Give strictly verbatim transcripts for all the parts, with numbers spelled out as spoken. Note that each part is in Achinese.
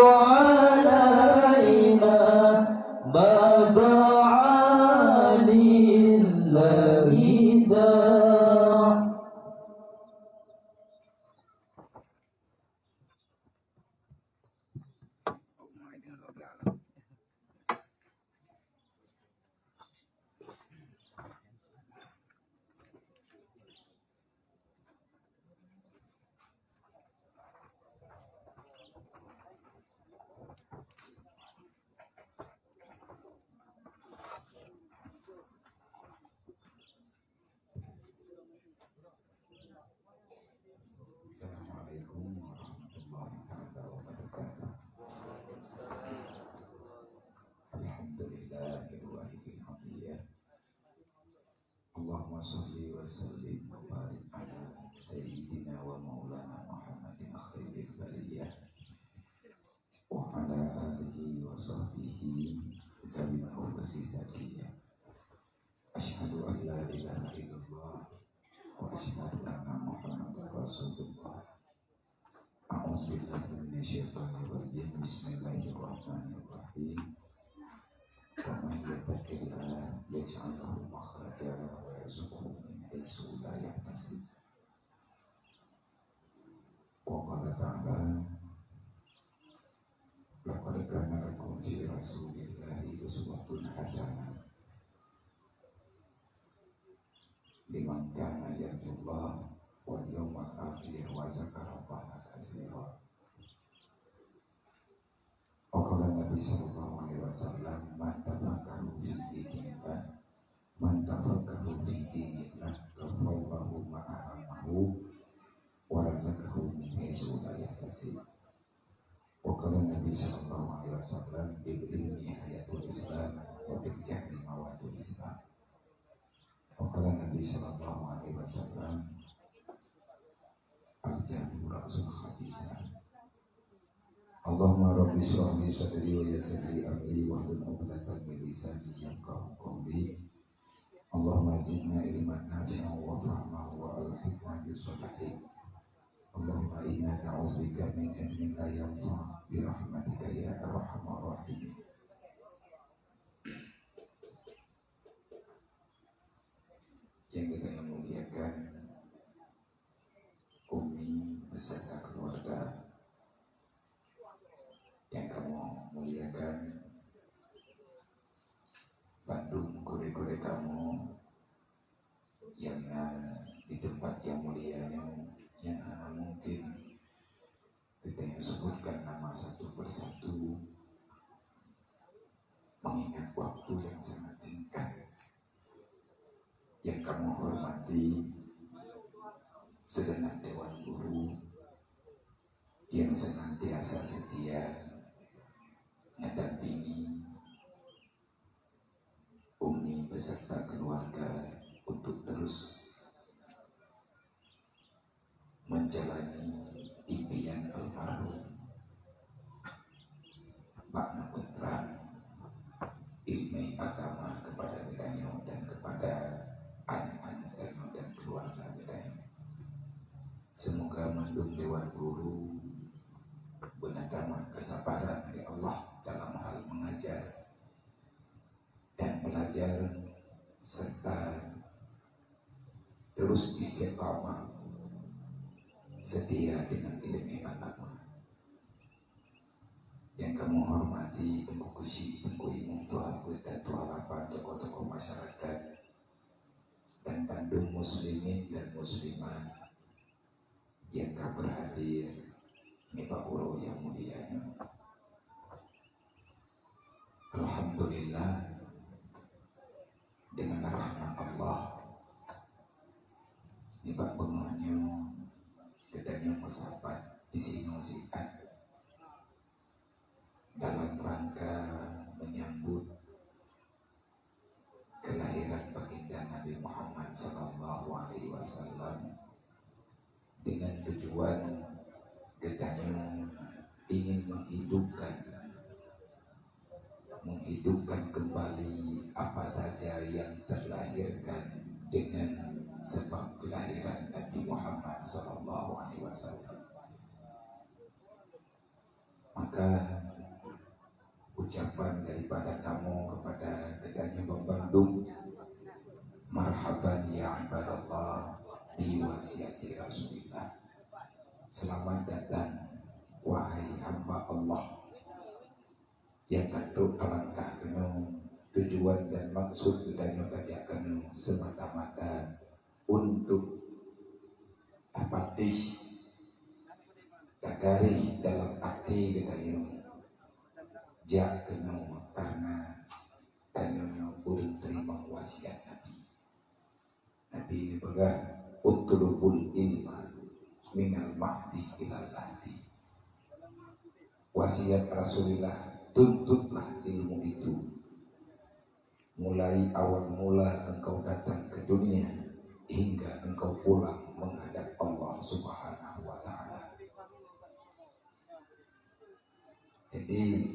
علينا ما دعا لله داع. السلام عليكم ورحمة الله تعالى وبركاته. الحمد لله الواحد الأحد. اللهم صل وسلم وبارك على سيدنا ومولانا محمد خير البرية وعلى آله وصحبه ذوي النفوس الزكية. أشهد أن لا إله إلا الله وأشهد أن محمدا رسول الله. أعوذ بالله من الشيطان الرجيم. بسم الله الرحمن الرحيم. ومن يتق الله يجعل له مخرجا ويرزقه من حيث لا يحتسب. وقال تعالى: لقد كان لكم في رسول الله أسوة حسنة لمن كان يرجو الله واليوم الآخر وذكر الله كثيرا. وقال النبي صلى الله عليه وسلم: من تفكر في دين الله، من تفكر في دين الله كفى الله ما همه ورزقه من حيث لا يحتسب. وقال النبي صلى الله عليه وسلم: العلم حياة الإسلام، وفي الجهل موات الإسلام. وقال النبي صلى الله عليه وسلم: الجهل رأس الخطيئة. اللهم رب اشرح لي صدري ويسر لي أمري واحلل عقدة من لساني يفقهوا قولي. اللهم زدنا علما نافعا وفهما وألحقنا بالصالحين. اللهم إنا نعوذ بك من علم لا ينفع برحمتك يا أرحم الراحمين. Yang kita muliakan, Umi beserta keluarga, yang kamoe muliakan, bandum gurée-gurée kamoe nyang na di teumpat nyang mulia nyoe, nyang hana mungken geutanyoe sebutkan nama satu persatu, mengingat waktu yang sangat singkat. Yang kamoe hormati segenap Dewan Guru yang senantiasa setia mendampingi Umi beserta keluarga untuk terus menjalani impian almarhum bak meuteutrang ilmu agama kepada geutanyoe dan kepada aneuk-aneuk tanyoe dan keluarga geutanyoe. Semoga mandum Dewan Guru beuna tamah kesabaran dari Allah dalam hal mengajar dan belajar, serta terus istiqamah setia dengan ilmu agama. Yang kamoe hormati Teungku Keuchik, Teungku Imum, Tuha Peuet dan Tuha Lapan, tokoh-tokoh masyarakat, dan bandum muslimin dan muslimat yang ka berhadir nibak uroe nyang mulia nyoe. Alhamdulillah, dengan rahmat Allah, nibak beungoh nyoe geutanyoe meusapat disinoe siat dalam rangka menyambut kelahiran Baginda Nabi Muhammad sallallahu alaihi wasallam. Dengan tujuan geutanyoe ingin menghidupkan, menghidupkan kembali apa saja yang terlahirkan dengan sebab kelahiran Nabi Muhammad sallallahu alaihi wasallam. Maka Ka ucapan daripada kamoe kepada geutanyoe bandum, marhaban ya ibadallah, di wasiat Rasulullah. Selamat datang, wahai hamba Allah, nyang ka trok alangkah keunoe. Tujuan dan maksud geutanyoe tajak keunoe semata-mata untuk tapatéh, tagaréh dalam até geutanyoe jak keunoe karena tanyoe nyoe ureuëng teurimong wasiat Nabi. Nabi neupeugah, "Utlubul ilma minal mahdi ilal lahdi." Wasiat Rasulullah, tuntutlah ilmu itu mulai awal mula engkau datang ke dunia hingga engkau pulang menghadap Allah Subhanahu wa Ta'ala. Jadi,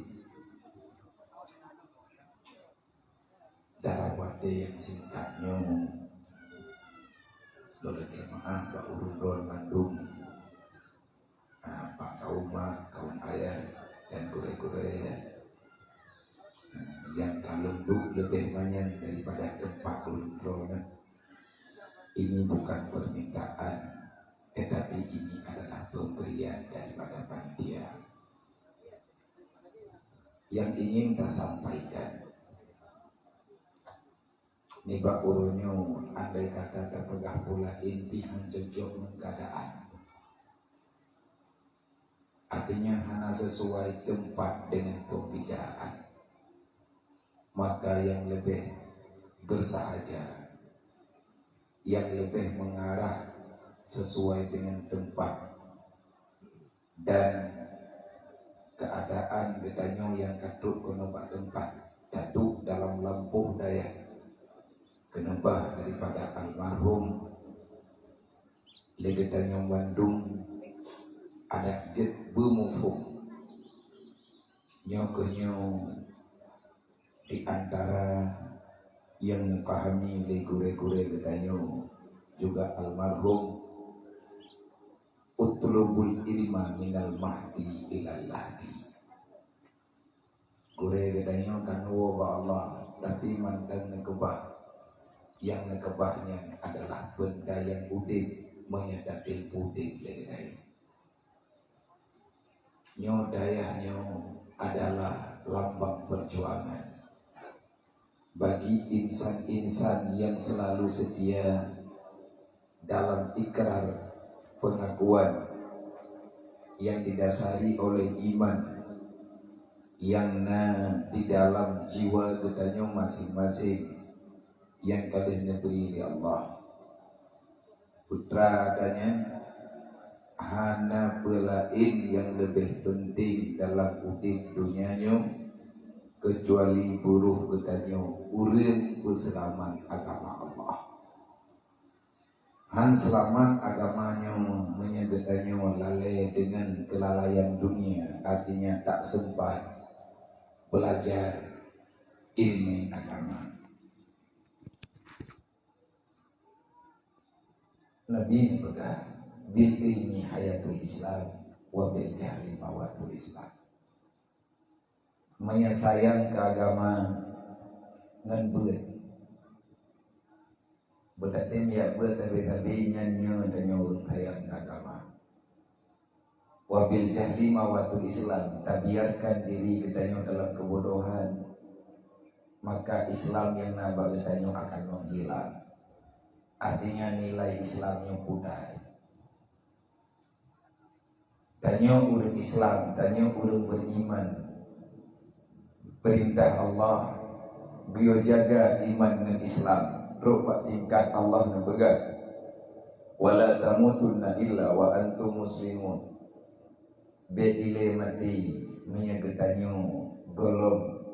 dalam waktu yang singkat nyoe, lôn lakée meuáh bak ureuëng droe mandum, ah, bak kaum ma, kaum ayah, dan gurée-gurée, ah, nyang ka lôn duek leubeh manyang daripada teumpat ureuëng droe nyoe. Ini bukan permintaan, tetapi ini adalah pemberian daripada panitia yang ingin tasampaikan. Nibak uroe nyoe, andai kata tapeugah pula inti hancur jok ngon keadaan, artinya hana sesuai tempat dengan pembicaraan, maka yang lebih bersahaja, yang lebih mengarah sesuai dengan tempat dan keadaan geutanyoe nyang ka trok keunoe bak teumpat, taduek dalam lampôh dayah keuneubah daripada almarhum, lé geutanyoe bandum adak jeuet beumuphom. Nyoe keuh nyoe di antara nyang neupahami lé gurée-gurée geutanyoe juga almarhum, "Utlubul ilma minal mahdi ilal lahdi." Gurée geutanyoe ka neuwoe bak Allah, tapi mantong neukeubah. Nyang neukeubah nyan adalah benda nyang udeb, meunyoe tatem udeb lé geutanyoe. Nyoe dayah nyoe adalah lambang perjuangan bagi insan-insan yang selalu setia dalam ikrar pengakuan yang didasari oleh iman yang na di dalam jiwa geutanyoe masing-masing yang ka lheueh neubri lé Allah. Putra tanyan, hana peue laén nyang leubeh peunteng dalam udeb donya nyoe keucuali buroh geutanyoe ureuëng peuseulamat agama Allah. Han seulamat agama nyoe meunyoe geutanyoe lalée deungon keulalaian dunia, artinya tak sempat belajar ilmu agama. Nabi neupeugah, "Bil ilmi hayatul Islam, wa bil jahli mawatul Islam." Meunyoe sayang keu agama ngon beuet, beutatem jak beuet sabe-sabe, nyan nyoe tanyoe ureuëng sayang keu agama. Wa bil jahli mawatul Islam, tabiarkan diri geutanyoe dalam keubodohan, maka Islam nyang na bak geutanyoe akan menghilang. Artinya nilai Islam nyoe pudai. Tanyoe ureuëng Islam, tanyoe ureuëng beriman. Perintah Allah, beu jaga iman ngon Islam. Trok bak tingkat Allah neupeugah, "Wala tamutunna illa wa antum muslimun." Bék ilée maté meunyoe geutanyoe gohlom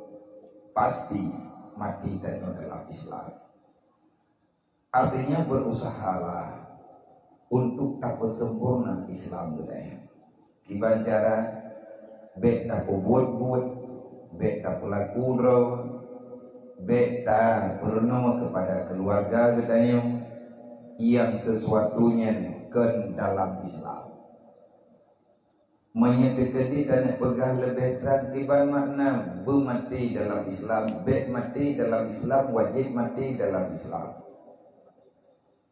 pasti maté tanyoe dalam Islam. Artinya, berusahalah untuk tapeusempurna Islam geutanyoe. Kiban cara, bék tapeubuet buet, bék tapeulaku droe, bék tapeurunoe keupada keuluwarga geutanyoe nyang sisuatu nyan kon dalam Islam. Meunyoe teukeudi taneuk peugah leubeh trang kiban makna beumaté dalam Islam, bék maté dalam Islam, wajéb maté dalam Islam.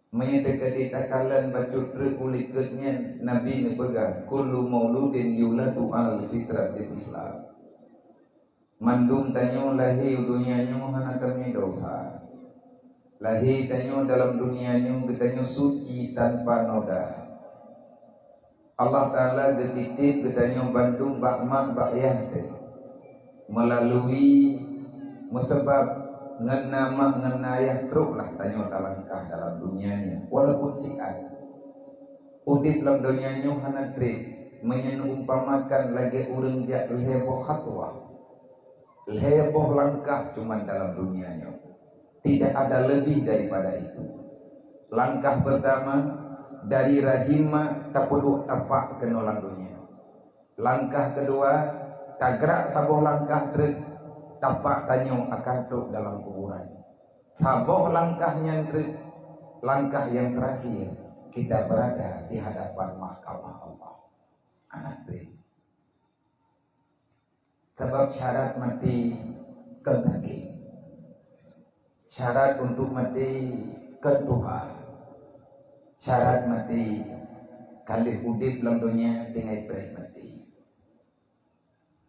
Meunyoe teukeudi takalon bacut treuk u likot nyan, Nabi neupeugah, "Kullu mauludin yuladu 'alal fitratil Islam." Mandum tanyoe lahé u donya nyoe hana tamé desya. Lahé tanyoe dalam donya nyoe geutanyoe suci tanpa noda. Allah Ta'ala geutitip geutanyoe bandum bak mak bak yah teuh. Meulalu meuseubab ngon na mak ngon na yah troklah tanyoe talangkah dalam donya nyoe, walaupun siat. Udeb lam donya nyoe hana treb, meunyoe neuumpamakan lagée ureuëng jak lhée boh khatwah. Lhée boh langkah cuman dalam dunia nyoe. Tidak ada lebih daripada itu. Langkah pertama, dari rahim mak tapeuduek tapak keunoe lam dunia. Langkah kedua, tagrak saboh langkah treuk, tapak tanyoe akan trok dalam kuburan. Saboh langkah nyan treuk, langkah yang terakhir, kita berada di hadapan mahkamah Allah. Anak treuk. Sabab syarat maté kon sakét. Syarat untuk maté kon tuha. Syarat maté ka lheueh udeb lam donya tinggai preh maté.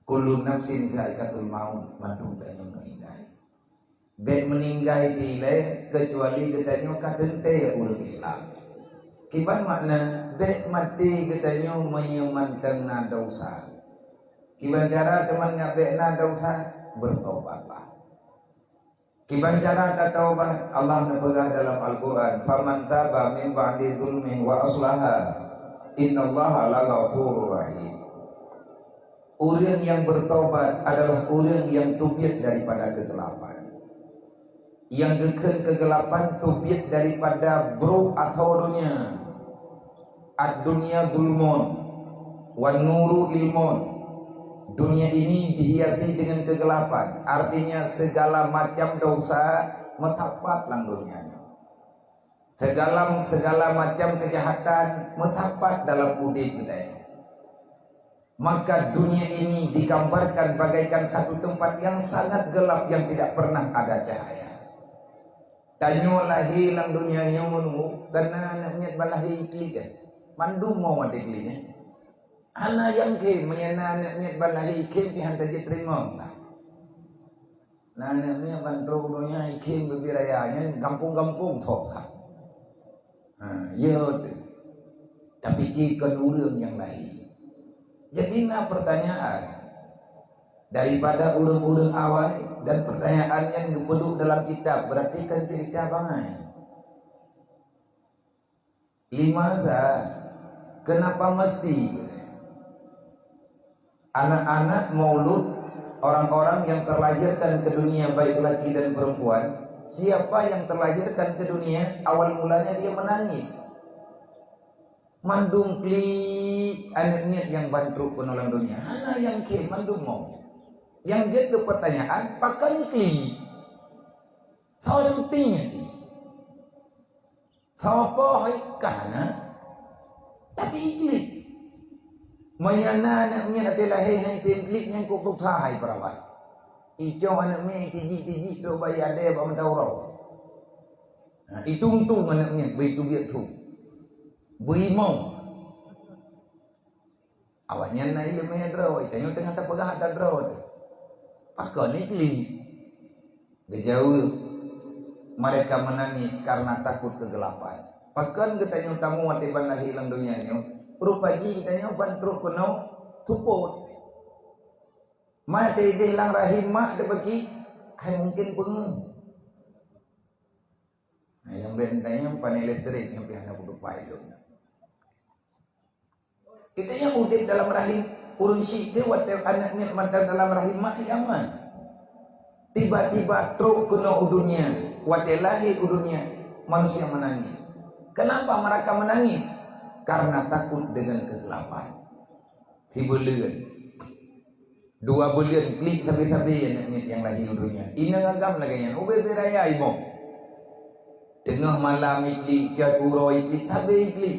Kullu nafsin zaikatul maut, mandum tanyoe meuninggai. Bék meuninggai dilée keucuali geutanyoe ka teuntée ureuëng Islam. Kiban makna bék maté geutanyoe meunyoe mantong na desya. Kiban cara teuma bék na desya, bertobatlah. Kiban cara tataubat, Allah neupeugah dalam Al-Quran, "Faman taba min ba'di zulmihi wa aslaha, innallaha laghafurur rahim." Ureuëng yang bertobat adalah ureuëng yang teubiet daripada kegelapan. Yang geukheun kegelapan teubiet daripada brok asoe donya. Ad-dunya zulmun, wan nuru ilmun. Dunia ini dihiasi dengan kegelapan, artinya segala macam dosa meusapat lam dunia nyoe. Segala, segala macam kejahatan meusapat dalam udeb geutanyoe. Maka dunia ini digambarkan bagaikan satu tempat yang sangat gelap yang tidak pernah ada cahaya. Tanyoe lahé lam donya nyoe meunurot, kana aneuk miet ban lahé iklik, eh. Mandum mo watée iklik, eh. Hana nyang khem, meunyoe na aneuk miet ban lahé ikhem, pih han tajeuet teurimong tah. Na aneuk miet ban trok donya ikhem bubé raya nyan gampông-gampông tho tah. Ha, ya betul. Tapi ki kon ureuëng nyang lahé. Jadi na pertanyaan daripada ureuëng-ureuëng awai dan pertanyaan nyang geupeuduek dalam kitab, berarti kan cerita bangai. Limaza? Kenapa mesti? Anak-anak maulud, orang-orang yang terlahirkan ke dunia baik laki dan perempuan, siapa yang terlahirkan ke dunia, awal mulanya dia menangis. Mandum klik aneuk miet nyang ban trok keunoe lam donya. Hana nyang khem, mandum mo. Nyang jeuet keu pertanyaan, pakon klik? Soe cuti nyan? Soe poh hai ka na? Tapi iklik. Meunyoe na aneuk miet até lahé hai tem klik nyang kok tuha hai perawat. Icok aneuk miet tijik-tijik trok bayi adé bak mata uroe. Ha, itung-tung aneuk miet beu itubiet su. Beu imong. Awaknyan na ileumèe droe, tanyoe teungoh tapeugah ata droe teuh. Pakon iklik? Geujaweueb, mereka menangis karena takut kegelapan. Pakon geutanyoe tamu watèe ban lahé lam donya nyoe? Rupa jih geutanyoe ban trok keunoe seupôt. Maté idéh lam rahim mak teupeuki, hai mungken peungeuh. Nah, nyang bèk geutanyoe pane listrik nyang pih hana kutupai lôn. Geutanyoe udép dalam rahim ureueng syiek teuh watèe aneuk miet mantong dalam rahim mak nyaman. Tiba-tiba trok keunoe u dunia, watèe lahé u dunia, manusia menangis. Kenapa mereka menangis? Karena takut dengan kegelapan. Sibuleuen. Dua buleuen klik sabe-sabe aneuk miet nyang lahé u donya. Inong agam lagèe nyan, ubé-bé raya imoe. Teungoh malam iklik, cot uroe iklik, sabe iklik.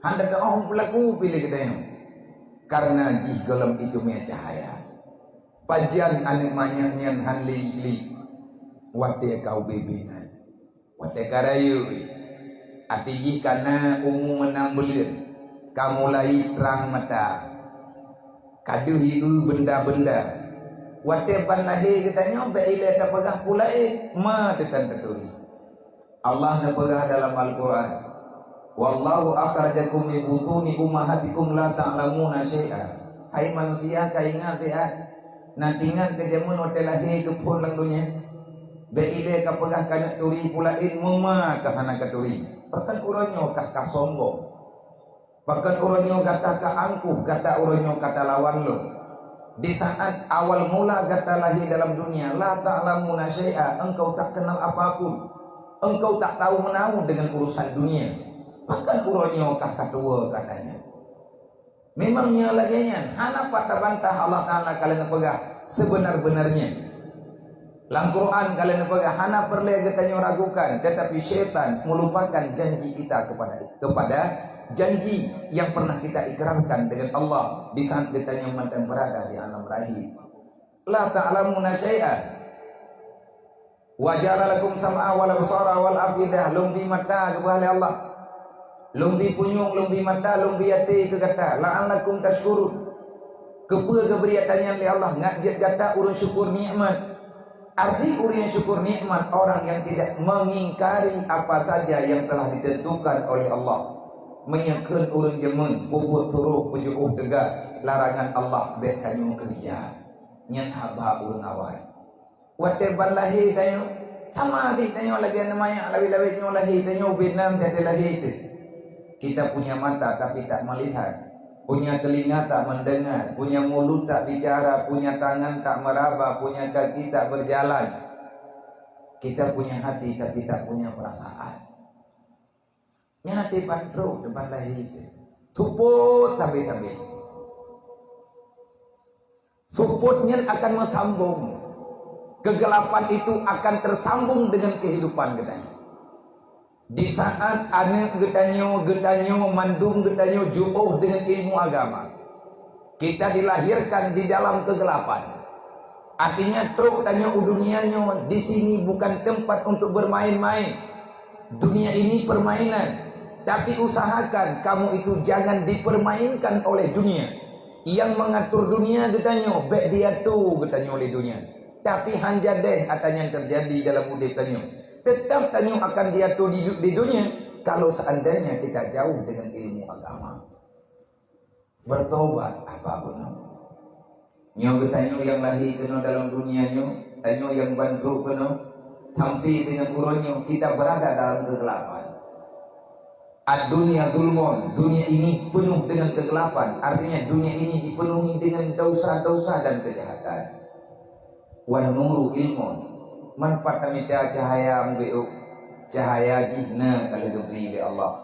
Han teu'oh peulaku pih lé geutanyoe. Kareuna jih gohlom iéleumé cahya. Pajan aneuk manyak nyan han li-li watée ka ubé-bé nyan. Watée ka rayeuk, até jih ka na umu meunam buleuen, ka mulai trang mata, ka deuh ié benda-benda. Watée ban lahé geutanyoe bék ilée tapeugah peue laén, ma teutan taturi. Allah neupeugah dalam Al-Quran, "Wallahu akhrajakum min butuni ummahatikum la ta'lamuna syai'a." Hai manusia, ka ingat bék, na teuingat keu jameun watée lahé keuphon lam donya? Bék ilée kapeugah keuneuk turi peue laén, meuma ka hana katuri. Pakon uroe nyoe kah kasombong? Pakon uroe nyoe gata ka angkuh, gata uroe nyoe ka talawan lôn? Di saat awal mula gata lahé dalam dunia, la ta'lamuna syai'a, engkau tak kenal apapun. Engkau tak tahu meunau dengan urusan dunia. Pakon uroe nyoe kah katuwoe katanya? Memang nyoe lagée nyan, hana pat tabantah Allah Ta'ala ka lheueh neupeugah seubeuna-beunarnya. Lam Quran ka lheueh neupeugah hana peureulée geutanyoe ragukan, teutapi syaitan melupakan janji kita kepada, kepada janji yang pernah kita ikrarkan dengan Allah di saat geutanyoe mantong berada di alam rahim. La ta'lamuna syai'a. Wa ja'ala lakum sam'a wal absara wal afidah, lôn bi mata geupeugah lé Allah. Lôn bi punyueng, lôn bi mata, lôn bi até keu gata, la'allakum tashkurun. Keupeue geubri ata nyan lé Allah? Ngat jeuet gata ureuëng syukur nikmat. Arti ureuëng syukur nikmat, orang yang tidak mengingkari apa saja yang telah ditentukan oleh Allah. Meunyoe kheun ureuëng jameun, peubuet suroh, peujiôh teuga, larangan Allah bék tanyoe keurija. Nyan haba ureuëng awai. Watée ban lahé tanyoe, sama cit tanyoe lagée aneuk manyak lawét-lawét nyoe lahé, tanyoe ubé nam sabe lahé teuh. Kita punya mata tapi tak melihat, punya telinga tak mendengar, punya mulut tak bicara, punya tangan tak meraba, punya kaki tak berjalan. Kita punya hati tapi tak punya perasaan. Nyan até ban trok, até ban lahé teuh. Seupôt sabe-sabe. Seupôt nyan akan meusambong. Kegelapan itu akan tersambung dengan kehidupan geutanyoe. Di saat aneuk geutanyoe, geutanyoe, mandum geutanyoe jiôh dengan ilmu agama, kita dilahirkan di dalam kegelapan. Artinya, trok tanyoe u dunia nyoe, di sini bukan tempat untuk bermain-main. Dunia ini permainan. Tapi usahakan kamu itu jangan dipermainkan oleh dunia. Yang mengatur dunia geutanyoe, bék diatur geutanyoe lé dunia. Tapi han jadéh ata nyan terjadi dalam udeb tanyoe. Tetap tanyoe akan diatur di, di dunia kalau seandainya kita jauh dengan ilmu agama. Bertobat apa gunanya? Nyoe geutanyoe nyang lahé keunoe dalam dunia nyoe, tanyoe nyang ban trok keunoe, sampai dengan uroe nyoe kita berada dalam kegelapan. Ad-dunya zulmun, dunia ini penuh dengan kegelapan, artinya dunia ini dipenuhi dengan dosa-dosa dan kejahatan. Wan nuru ilmun, manfaat tamita cahaya meubeuk, cahaya jih na ka lheueh geubri lé Allah.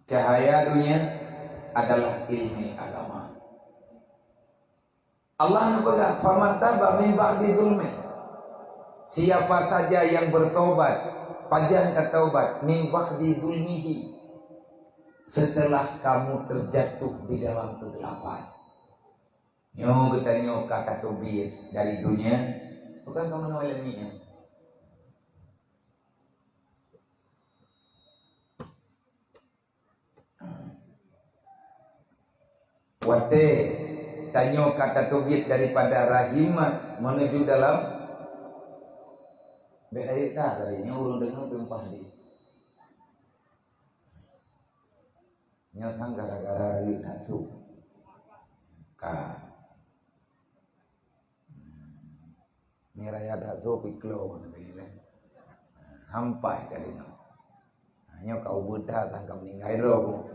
Cahaya dunia adalah ilmu agama. Allah neupeugah, "Faman taba min ba'di zulmi." Siapa saja yang bertobat, pajan ka taubat, min ba'di zulmihi, setelah kamu terjatuh di dalam kegelapan. Nyoe geutanyoe ka tateubiet dari dunia, bukan kamoe nyoe lagée nyan. Watée tanyoe ka tateubiet daripada rahim menuju dalam, bék rayeuk that tadi nyoe ureuëng deungoe peumpah di. Nyoe sang gara-gara rayeuk that su. Ka. Miraya dak so piklo. Hampai ka deungoe. Ha, nyoe ka ubeuet that sang ka meuninggai droe.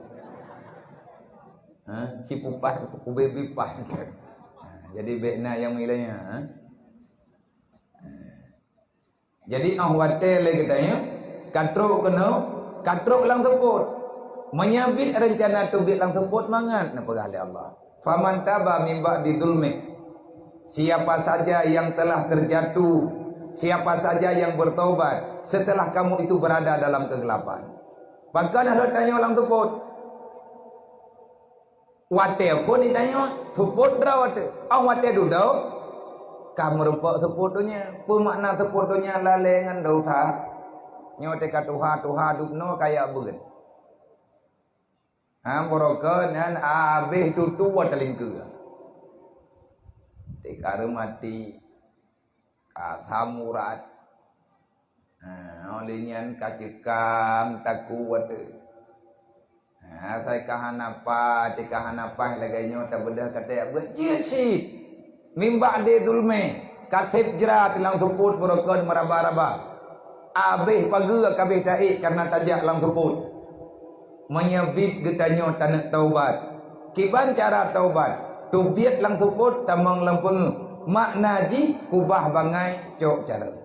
Ha, si pupah ubé bipah. Ha, jadi bék na nyang meulanya, ha. Jadi óh watée lé geutanyoe ka trok keunoe, ka trok lam seupôt. Meunyoe biet reuncana teubiet lam seupôt mangat neupeugah lé Allah. Faman taba min ba'di zulmi. Siapa saja yang telah terjatuh Siapa saja yang bertobat setelah kamu itu berada dalam kegelapan. Pakon rhot tanyoe lam seupôt? Watée phon jitanyoe, seupôt droe teuh. Óh watée dudoe, ka meurumpok seupôt donya. Peue makna seupôt donya? Lalée ngon desya. Nyoe teuka tuha-tuha dub noe kaya beuet. Ha, barokon nyan habéh tutoe talingkeue. Teuka reumatik, ka asam urat. Ha, óh lheueh nyan ka ceukang, takue teuh. Ha, asai ka hana paih, teuka hana paih lagée nyoe tabeudôh ka tajak beuet jeuet cit. Mim ba'di zulmi, ka seb jrat lam seupôt barokon meuraba-raba. Habéh pageue ka habéh taék kareuna tajak lam seupôt. Meunyoe biet geutanyoe taneuk taubat, kiban cara taubat? Teubiet lam seupôt tamong lam peungeuh. Makna jih kubah bangai cok carông.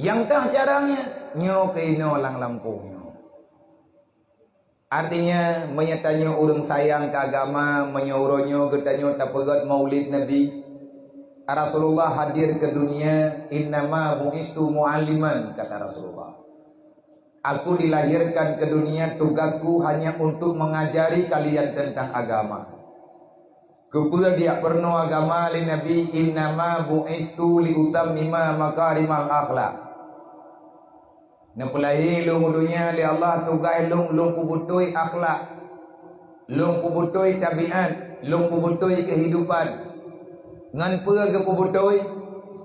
Nyang teuh carông nyan, nyoe keunoe lam lampôh nyoe. Artinya, meunyoe tanyoe ureuëng sayang keu agama, meunyoe uroe nyoe geutanyoe tapeugét Maulid Nabi, Rasulullah hadir ke dunia, "Innama bu'istu mu'alliman," kata Rasulullah. "Aku dilahirkan ke dunia, tugasku hanya untuk mengajari kalian tentang agama." Keupeue geujak peurunoe agama lé Nabi, "Innama bu'istu liutammima makarimal akhlak." Neupeulahé lôn u donya lé Allah, tugaih lôn, lôn peubeutôi akhlak, lôn peubeutôi tabiat, lôn peubeutôi keuhidupan. Ngon peue geupeubeutôi?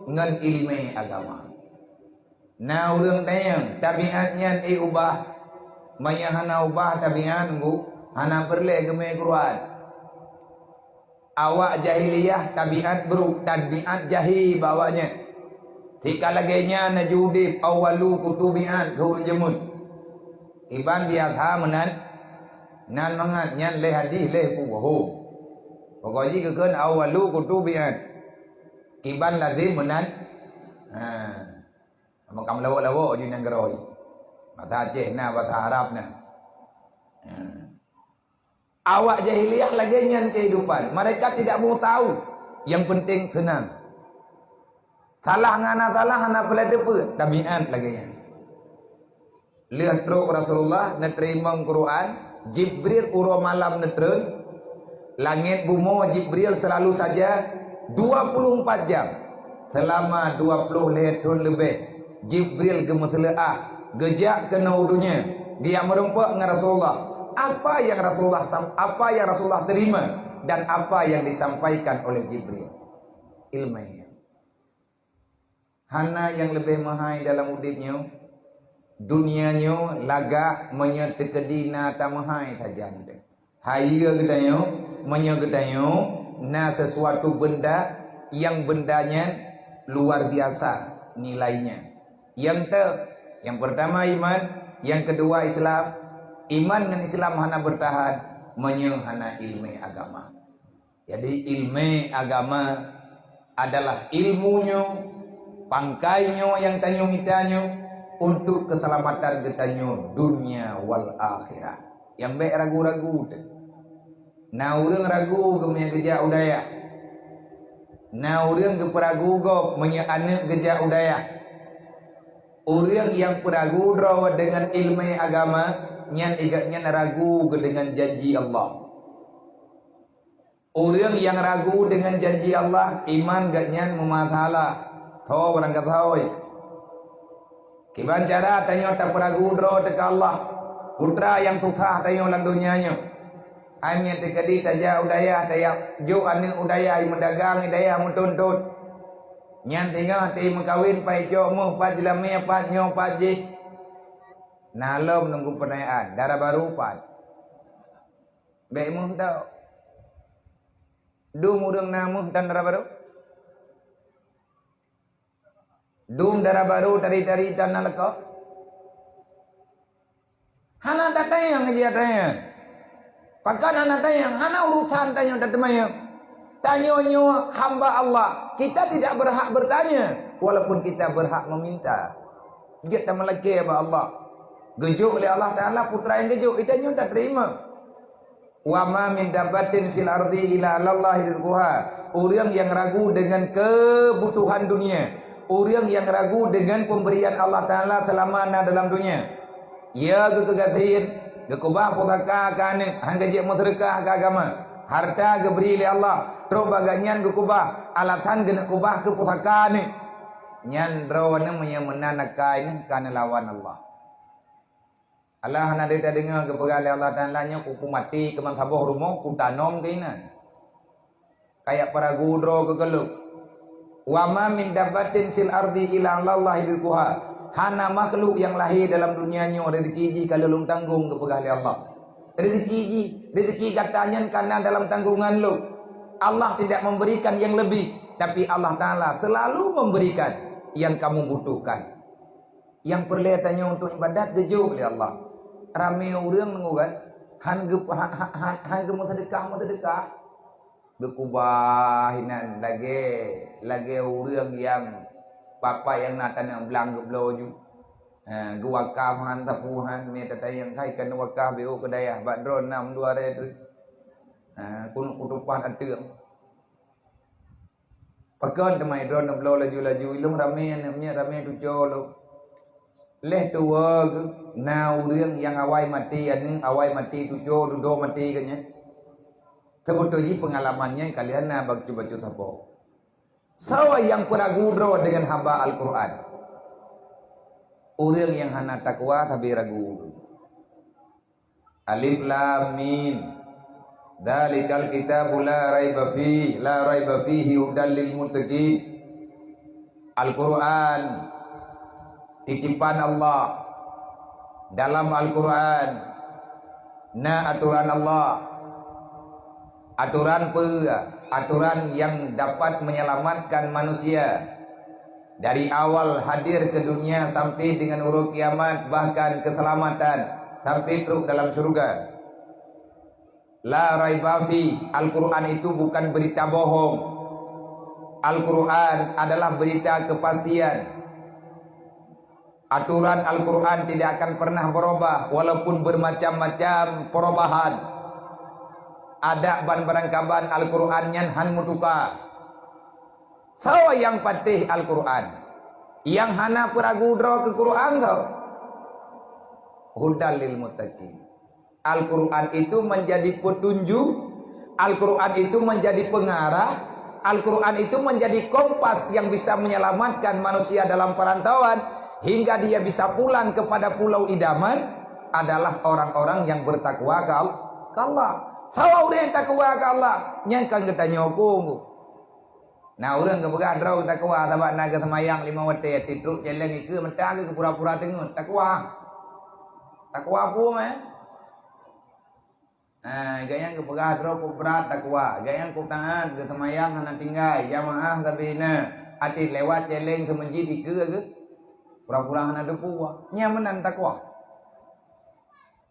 Ngon ileumé agama. Na ureuëng tanyong, tabiat nyan ék ubah? Meunyoe hana ubah tabiat, ngu, hana peureulée geumé Quran. Awak jahiliyah tabiat brok, tabiat jahé bak awaknyan. Tika lagée nyan na jiudeb awwalu kutubiat keu ureuëng jameun. Iban biasa meunan, nan mangat nyan lé hadis lé puwoe. Pokok jih geukheun awwalu kutubiat. Kiban lazim meunan. Ha. Makam lawok-lawok ju nanggroe. Bahasa Aceh na, bahasa Arab na. Ha. Awak jahiliyah lagée nyan kehidupan. Mereka tidak mau tahu. Yang penting senang. Salah ngon hana salah, hana peulai teupeu. Tabiat lagée nyan. Lheueh trok Rasulullah neuteurimong Quran, Jibril uroe malam neutreun, langét bumoe Jibril selalu saja dua puluh empat jam. Selama dua puluh lhée thon leubeh, Jibril geumeuseuleuah, geujak keunoe u donya, geujak meurumpok ngon Rasulullah. Apa yang Rasulullah sam-, apa yang Rasulullah terima dan apa yang disampaikan oleh Jibril? Ileumé. Hana nyang leubeh meuhai dalam udeb nyoe. Dunia nyoe lagak meunyoe teukeudi na tameuhai sajan teuh. Hayeue geutanyoe, meunyoe geutanyoe na sesuatu benda nyang benda nyan luar biasa nilainya. Nyang teuh, nyang peurtama iman, nyang keudua Islam. Iman ngon Islam hana beurtahan meunyoe hana ileumé agama. Jadi, ileumé agama adalah ilmu nyoe, pangkai nyoe nyang tanyoe mita nyoe untuk keuseulamatan geutanyoe dunia wal akhirah. Nyang bék ragu-ragu teuh. Na ureuëng ragu geumeunyoe geujak u dayah. Na ureuëng geupeuragu gob meunyoe aneuëk geujak u dayah. Ureuëng nyang peuragu droe deungon ileumé agama, nyan igat nyan ragu geudeungon janji Allah. Ureuëng nyang ragu deungon janji Allah, iman geuhnyan meumasalah. Tho barangkasoe. Kiban cara tanyoe tapeuragu droe teuka Allah, putra nyang susah tanyoe lam donya nyoe. Hai meunyoe teukeudi tajak u dayah, tajak jok aneuëk u dayah, meudagang i dayah meutuntot. Nyan singoh teuh meukawen, pat icok méuh, pat jilamé, pat nyoe, pat jih. Na lom nunggu peunanyaan, dara barô pat. Bék méuh tau. Dum ureuëng na méuh tan dara barô? Dum dara barô tari-tari tan na lakoe? Hana tatanyong jih, tatanyong. Pakon hana tanyong? Hana urusan tanyoe tatanyong. Tanyoe nyoe hamba Allah. Kita tidak berhak bertanya, walaupun kita berhak meminta. Jeuet tameulakée bak Allah. Geujok lé Allah Taala putra nyang geujok, geutanyoe tateurimong. "Wa ma min dabbatin fil ardi illa 'alallahi rizquha." Ureuëng nyang ragu deungon keubutuhan dunia, ureuëng nyang ragu deungon pemberian Allah Taala seulama na dalam dunia, ya geukeugah gasien, geukeubah pusaka keu aneuëk, hana geujak meuseudeukah keu agama, harta geubri lé Allah, trok bak gobnyan geukeubah, alasan geuneuk keubah keu pusaka aneuëk. Nyan droeneuh meunyoe meunan akai neuh ka neulawan Allah. Allah hana teudeungoe geupeugah lé Allah Taala, "Nyoe kupeumati keuman saboh rumoh, kutanom keuinan." Kayak peuragu droe keu gohlom. "Wa ma min dabbatin fil ardi illa 'alallahi rizquha." Hana makhluk nyang lahé dalam dunia nyoe rezeki jih ka lôn tanggong geupeugah lé Allah. Rezeki jih, rezeki gata nyan ka na dalam tanggongan lôn. Allah tidak memberikan yang lebih, tapi Allah Taala selalu memberikan yang kamu butuhkan. Nyang peureulée tanyoe untuk ibadat geujok lé Allah. Ramé ureuëng nunggu kan, han geu-, ha-, ha-, ha-, han geumeuseudekah-meuseudekah. Geukubah inan lagée, lagée ureuëng nyang papa nyang na tanah blang geubloe ju. Ha, geuwakaf han sapeue han, mé tatanyong kai kan wakaf beu keu dayah bak droe nam dua re tu. Ha, keuneuk kutumpah ateueng. Pakon teuma droe neubloe laju-laju, ilong ramé aneuëk miet ramé tuco lom. Lheueh tuwoe geuh na ureuëng nyang awai maté aneuëk, awai maté tuco, dudoe maté geuh nyan. Teubeutôi jih peungalaman nyan ka lheueh na bacut-bacut sapo. Soe nyang peuragu droe deungon haba Al-Qur'an? Ureuëng nyang hana takwa sabe ragu. Alif Lam Mim. Dzalikal kitabu la raiba fih, la raiba fihi hudal lil muttaqin. Al-Qur'an, titipan Allah. Dalam Al-Qur'an na aturan Allah. Aturan peue? Aturan yang dapat menyelamatkan manusia. Dari awal hadir ke dunia sampai dengan uroe kiamat, bahkan keselamatan sampai trok dalam syurga. La raiba fi, Al-Quran itu bukan berita bohong. Al-Quran adalah berita kepastian. Aturan Al-Quran tidak akan pernah berubah walaupun bermacam-macam perubahan. Adak ban barangkaban Al-Quran nyan han meutuka. Soe nyang patéh Al-Quran? Nyang hana peuragu droe keu Quran soe? Hudal lil muttaqin. Al-Quran itu menjadi petunjuk, Al-Quran itu menjadi pengarah, Al-Quran itu menjadi kompas yang bisa menyelamatkan manusia dalam perantauan hingga dia bisa pulang kepada pulau idaman adalah orang-orang yang bertakwa ke Al-, ke Allah. Soe ureuëng takwa ke Allah? Nyan kan geutanyoe kunggu. Na ureuëng geupeugah droe takwa sabab na geuseumayang lima watée, titrok celeng ikeue mata geuh pura-pura teungeut. Takwa. Takwa peue meh? Ha, gayang geupeugah droe peubrat takwa, gayang peutaat geuseumayang hana tinggai, jamaah sabe na, até lewat celeng seumeujid ikeue geuh pura-pura hana teupeue. Nyan meunan takwa.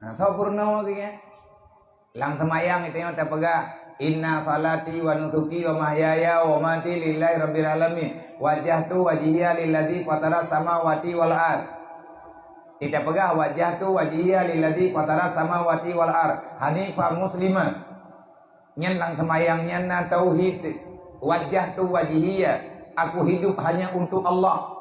Nah, soe peurunoe geuh nyan? Lam seumayang geutanyoe tapeugah, "Inna salati wa nusuki wa mahyaya wa mamati lillahi rabbil alamin. Wajjahtu wajhiya lilladzi fataras samawati wal ard." Kita peugah, "Wajjahtu wajhiya lilladzi fataras samawati wal ard hanifan muslima." Nyan lam seumayang nyan na tauhid. "Wajjahtu wajhiya," aku hidup hanya untuk Allah.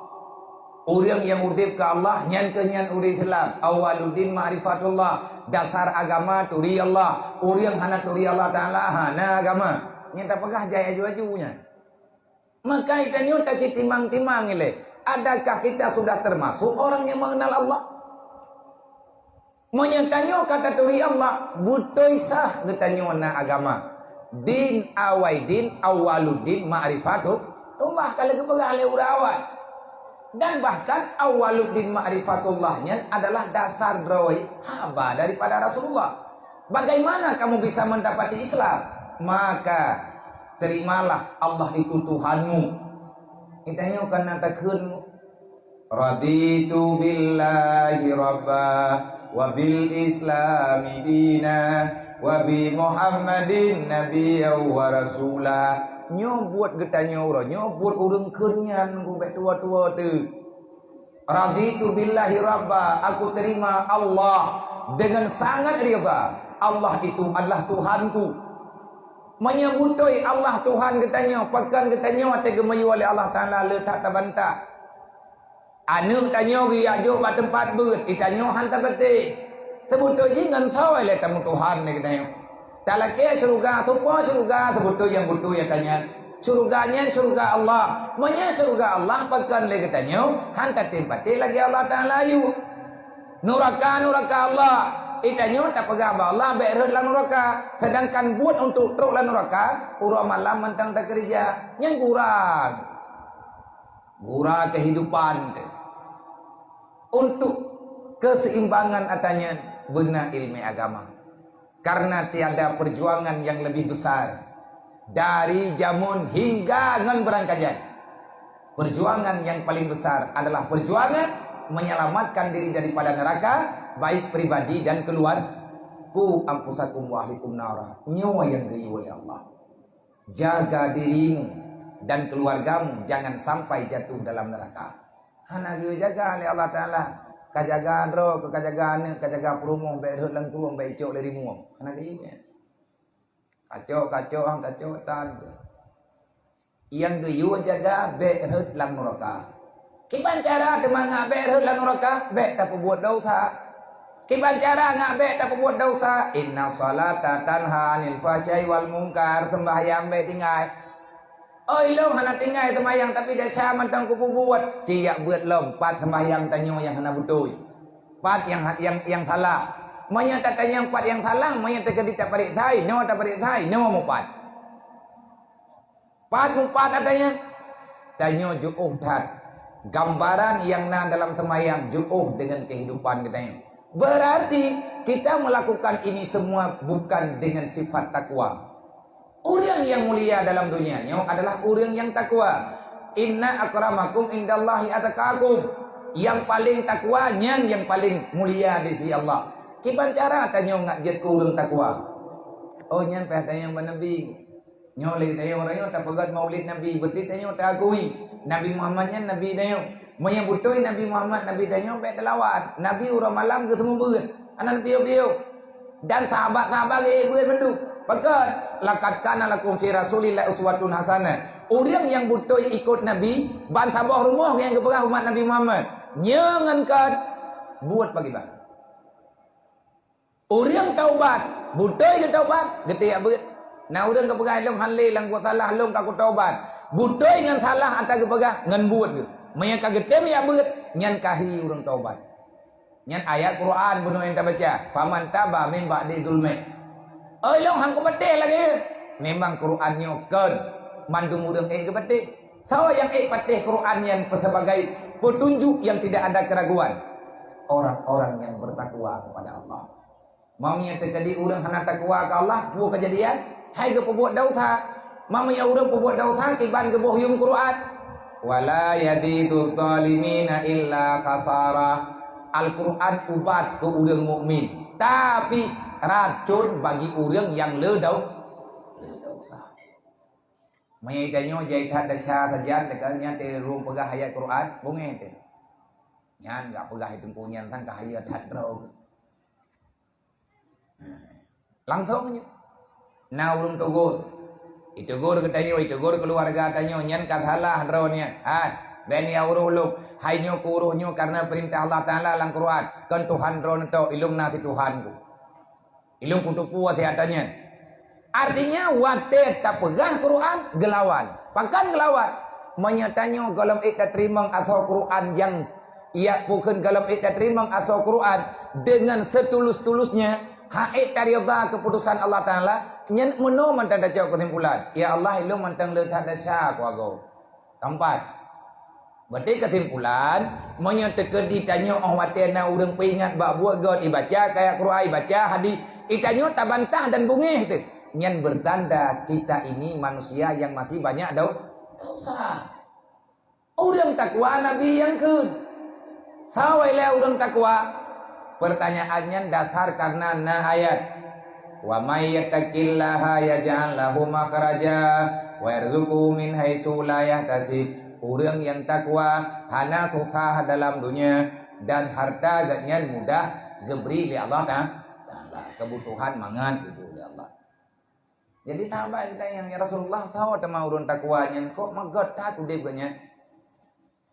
Ureuëng nyang udeb keu Allah, nyan keuh nyan ureuëng Islam. Awwaluddin ma'rifatullah. Dasar agama turi Allah. Ureuëng hana turi Allah Taala, hana agama. Nyan tapeugah jai aju-aju nyan. Maka geutanyoe takitimang-timang ilée, adakah kita sudah termasuk orang yang mengenal Allah? Meunyoe tanyoe ka taturi Allah, beutôi sah geutanyoe na agama. Din awai din, awwaluddin ma'rifatullah, ka lheueh geupeugah lé ureuëng awai. Dan bahkan awwaluddin ma'rifatullah nyan adalah dasar droe haba daripada Rasulullah. Bagaimana kamu bisa mendapati Islam? Maka terimalah Allah itu Tuhanmu. Geutanyoe kana takheun, "Raditu billahi rabba, wa bil islami dina, wa bi Muhammadin nabiyya wa rasula." Nyoe buet geutanyoe uroe, nyoe buet ureuëng kheun nyan geuh bék tuwo-tuwo teuh. "Raditu billahi rabba," aku terima Allah dengan sangat ridha. Allah itu adalah Tuhanku. Meunyoe beutôi Allah Tuhan geutanyoe, pakon geutanyoe watée geumiyueb lé Allah Taala le that tabantah. Aneuëk tanyoe geujak jok bak teumpat beuet, geutanyoe han tapatéh. Seubeutôi jih ngon soe lé tameutuhan lé geutanyoe. Talakée syeuruga, soe po syeuruga seubeutôi nyang beutôi gata nyan. Syeuruga nyan syeuruga Allah. Meunyoe syeuruga Allah pakon lé geutanyoe, han tatem patéh lagée Allah Taala yue. Nuraka, nuraka Allah. Geutanyoe tapeugah bak Allah bék rhot lam nuraka. Sedangkan buet untuk trok lam nuraka, uroe malam mantong takeureuja. Nyan gura. Gura kehidupan teuh. Untuk keseimbangan gata nyan beuna ilmu agama. Karena tiada perjuangan yang lebih besar dari jameun hingga ngon beurangkajan. Perjuangan yang paling besar adalah perjuangan menyelamatkan diri daripada neraka, baik pribadi dan keluarga. Qu anfusakum wa ahlikum nara. Nyoe nyang geuyue lé Allah. Jaga dirimu dan keluargamu jangan sampai jatuh dalam neraka. Hana geujaga lé Allah Taala. Ka jaga droe, ka jaga aneuëk, ka jaga peurumoh, bék rhot lam krueng, bék icok lé rimueng. Hana geujaga. Kacok, kacok, han kacok, tan. Nyang geuyue jaga bék rhot lam nuraka. Kiban cara teuma ngat bék rhot lam nuraka? Bék tapeubuet desya. Kiban cara ngat bék tapeubuet desya? Inna salata tanha 'anil fahsya'i wal munkar. Seumbahyang bék tinggai. Oi, lôn hana tinggai seumbahyang, tapi desya mantong kupeubuet. Ci jak beuet lom, pat seumbahyang tanyoe nyang hana beutôi. Pat nyang, nyang, nyang salah. Meunyoe tatanyong pat nyang salah, meunyoe teukeudi tapareksa, inoe tapareksa, inoe mupat. Pat mupat gata nyan? Tanyoe jiôh that. Gambaran nyang na dalam seumayang jiôh deungon keuhidupan geutanyoe. Berarti kita melakukan ini semua bukan dengan sifat takwa. Ureuëng nyang mulia dalam donya nyoe adalah ureuëng nyang takwa. Inna akramakum indallahi atqakum. Nyang paleng takwa nyan nyang paleng mulia di sisi Allah. Kiban cara tanyoe ngat jeuet keu ureuëng takwa? Oh, nyan payah tanyong bak Nabi. Nyoe lé tanyoe, tanyoe tapeugét maulid Nabi, berarti tanyoe taakui Nabi Muhammad nyan Nabi tanyoe. Meunyoe beutôi Nabi Muhammad Nabi tanyoe, bék talawat. Nabi uroe malam geuseumeubeuet, hana piôh-piôh. Dan sahabat-sahabat geuék beuet mandum. Pakon? Laqad kana lakum fi Rasulillah uswatun hasanah. Ureuëng nyang beutôi ikot Nabi, ban saboh rumoh nyang geupeugah umat Nabi Muhammad. Nyoe ngon kon buet pakriban. Ureuëng taubat, beutôi geutaubat, geutiek beuet. Na ureuëng geupeugah, "Lôn han lé lam kusalah, lôn ka kutobat." Beutôi ngon salah ata geupeugah, ngon buet geuh. Meunyoe ka geutem jak beuet, nyan ka hi ureuëng taubat. Nyan ayat Quran bunoe nyang tabaca, "Faman taba min ba'di zulmih." Oi, lôn han kupatéh lagée. Memang Quran nyoe kon mandum ureuëng ék geupatéh. Soe nyang ék patéh Quran nyan sebagai petunjuk yang tidak ada keraguan? Orang-orang yang bertakwa kepada Allah. Meunyoe teukeudi ureuëng hana takwa keu Allah, peue keujadian? Hai geupeubuet desya. Meunyoe ureuëng peubuet desya, kiban geuboh yuem Quran. Wala yazidu zalimina illa khasara. Al-Quran ubat keu ureuëng mukmin, tapi racun bagi ureuëng nyang le dau-, le desya. Meunyoe tanyoe jai that desya sajan, deungon nyan teuh lôn peugah ayat Quran, beungéh teuh. Nyan gak peugah teungku nyan sang ka hayeue that droe. Langsong nyoe. Na ureuëng tegur. Itegur geutanyoe, itegur keuluwarga tanyoe, nyan ka salah droe nyan. Hai, bék neuuroh lôn. Hai nyoe kuuroh nyoe kareuna peurintah Allah Taala lam Quran. Kon Tuhan droeneuh tok, ilôn na si Tuhanku. Ilôn kuteupeu siat nyan. Artinya, watée tapeugah Quran, geulawan. Pakon geulawan? Meunyoe tanyoe gohlom ék tateurimong asoe Quran nyang, ya, pakon gohlom ék tateurimong asoe Quran deungon seutulus-tulusnya, han ék taridha keuputusan Allah Taala, nyan meunoe mantong tacok keusimpulan, "Ya Allah, ilôn mantong le that desya kuagoe." Keempat, berarti kesimpulan, meunyoe teukeudi tanyoe óh watée na ureuëng peuingat bak buet gét, ibaca ayat Quran, ibaca hadis, itanyoe tabantah dan beungéh teuh, nyan bertanda kita ini manusia yang masih banyak dau-, dosa. Ureuëng takwa Nabi nyang kheun. Sawa ilée ureuëng takwa? Pertanyaan nyan dasar kareuna na ayat, "Wa may yattaqillaha yaj'al lahu makhraja wa yarzuqhu min haitsu la yahtasib." Ureuëng nyang takwa hana susah dalam dunia dan harta geuhnyan mudah geubri lé Allah Ta-, Taala. Keubutuhan mangat geubri lé Allah. Jadi sahabat geutanyong, "Ya Rasulullah, soe teuma ureuëng takwa nyan, kok meugot that udeb geuh nyan?"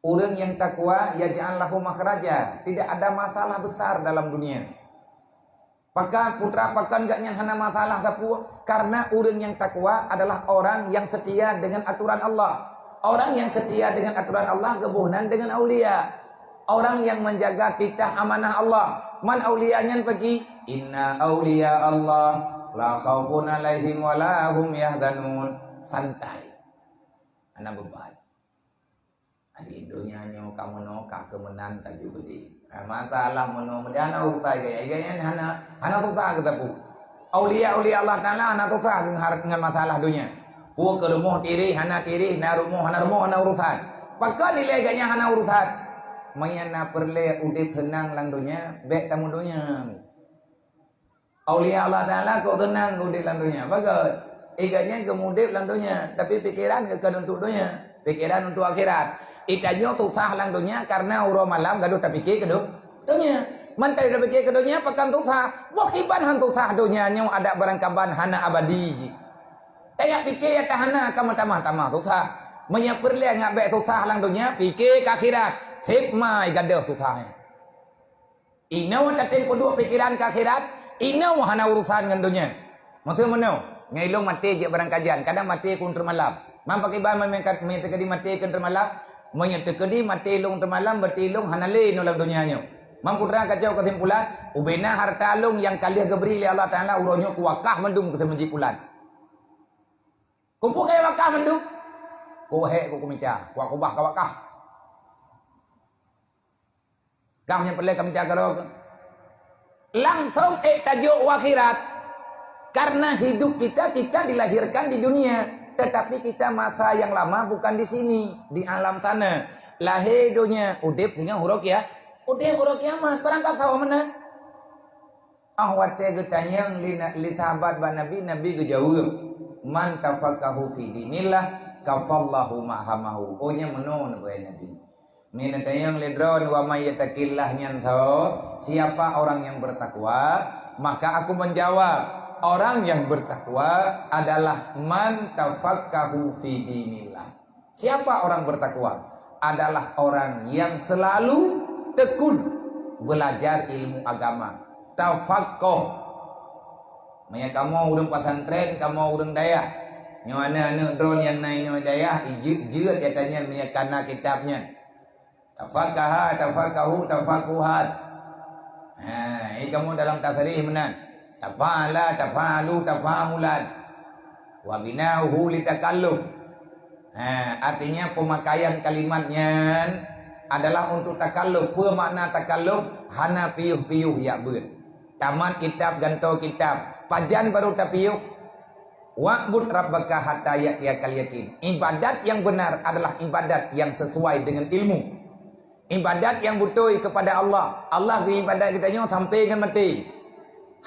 Ureuëng nyang takwa, yaj'al lahu makhraja, tidak ada masalah besar dalam dunia. Pakon, putra, pakon gobnyan hana masalah sapeue? Karena ureuëng nyang takwa adalah orang yang setia dengan aturan Allah. Orang yang setia dengan aturan Allah geuboh nan dengan aulia. Orang yang menjaga titah amanah Allah. Man aulia nyan pagi? Inna aulia Allah la khaufun alaihim wa la hum yahzanun. Santai. Hana beban. Di donya nyoe ka meunoe ka keumeunan ka jeuet. Ha, masalah meunoe meudian urusan gaya, gaya hana, hana susah geuteupeu. Aulia-aulia Allah Taala hana susah ngon har-, ngon masalah donya. Peue keu rumoh tireh, hana tireh, na rumoh, hana rumoh, hana urusan. Pakon ilée gobnyan hana urusan? Meunyo na peureulée udeb seunang lam donya, bék tameudonya. Aulia Allah Taala kok seunang udeb lam donya. Bagus. Ié gobnyan geumudeb lam donya, tapi pikeran geuh kon untuk donya. Pikeran untuk akhirat. Itanyoe susah lam donya karena uroe malam gadôh tapike keu do-, donya. Mantong tapike keu donya, pakon susah? Boh kiban han susah, donya nyoe adak barangkaban hana abadi jih. Tajak pike nyang hana ka meutamah-tamah susah. Meunyo peureulée ngat bék susah lam donya, pike keu akhirat. Seb mai gadôh susah nyan. Inoe tatem peuduek pikeran keu akhirat, inoe hana urusan ngon donya. Maksud meunoe, ngon ilong maté jeuet barangkajan, kadang maté keu teuma malam. Man pakriban meunyo teukeudi maté keu teuma malam, meunyo teukeudi maté ilong teuma malam, berarti ilong hana lé inoe lam donya nyoe. Man putra kacau keusimpulan, ubena harta long nyang ka lheueh geubri lé Allah Taala uroe nyoe kuwakah mandum keu teumeuji pulan. Kumpul kaya wakah mandum. Kuhek ku kumita, kuwak kubah ka wakah. Kah nyang peureulée ka meujaga droe. Langsong ék tajok u akhirat. Karena hidup kita, kita dilahirkan di dunia, tetapi kita masa yang lama bukan di sini, di alam sana. Lahé donya, udeb singoh uroe kia-, udeb uroe kiamat. Barangkasoe meunan. Ah watée geutanyong lé na-, lé sahabat bak Nabi, Nabi geujaweueb, "Man tafaqahu fi dinillah, kafallahu ma hamahu." Oh, nyang meunoe neupeugah Nabi. Meunyoe neutanyong lé droe, "Wa may yattaqillah nyan tho, siapa orang yang bertakwa?" Maka aku menjawab, orang yang bertakwa adalah man tafaqahu fi dinillah. Siapa orang bertakwa? Adalah orang yang selalu tekun belajar ilmu agama. Tafaqquh. Meunyoe kamoe ureuëng pesantren, kamoe ureuëng dayah. Nyoe aneuk-aneuk droe nyang na inoe dayah, jeuet-jeuet gata nyan meunyoe kana kitab nyan. Tafaqaha, tafaqahu, tafaqquhat. Ha, eh, kamoe dalam tasrih meunan. Tafa'ala, tafa'alu, tafa'amulat. Wa bina'uhu li takalluf. Ha, artinya pemakaian kalimat nyan adalah untuk takalluf. Peue makna takalluf? Hana piôh-piôh jak beuet. Tamat kitab, gantoe kitab. Pajan baru tapiôh? Wa'bud rabbaka hatta ya'tiyakal yakin. Ibadat yang benar adalah ibadat yang sesuai dengan ilmu. Ibadat nyang beutôi kepada Allah. Allah geuibadat geutanyoe sampai ngon maté.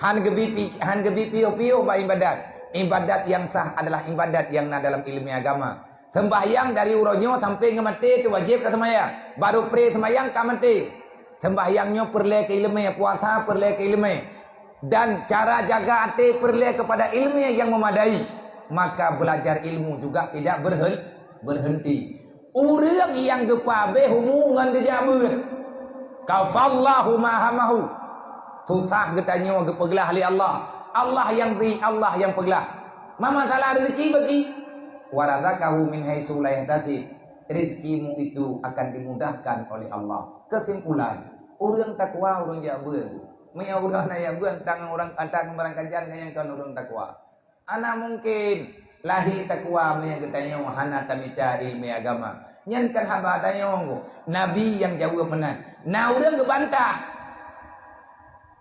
Han geubi pi-, han geubi piôh-piôh bak ibadat. Ibadat nyang sah adalah ibadat nyang na dalam ileumèe agama. Seumbahyang dari uroe nyoe sampai ngon maté teuwajéb taseumayang. Baru pré seumayang ka maté. Seumbahyang nyoe peureulèe keu ileumèe, puasa peureulèe keu ileumèe. Dan cara jaga até peureulèe keupada ileumèe nyang meumadai. Maka belajar ilmu juga tidak berhen-, berhenti. Ureuëng nyang geupabéh umu ngon geujak beuet, kafallahu ma hamahu. Susah geutanyoe geupeuglah lé Allah. Allah nyang bri, Allah nyang peuglah. Ma masalah rezeki bagi. Wa razaqahu min haitsu la yahtasib. Rezekimu itu akan dimudahkan oleh Allah. Kesimpulan, ureuëng takwa ureuëng jak beuet. Meunyoe ureuëng hana jak beuet, tangan ureuëng, tangan barangkajan nyang kon ureuëng takwa. Hana mungken lahé takwa meunyoe geutanyoe hana tamita ileumèe agama. Nyan kan haba tanyoe, Nabi nyang jaweueb meunan. Na ureuëng geubantah,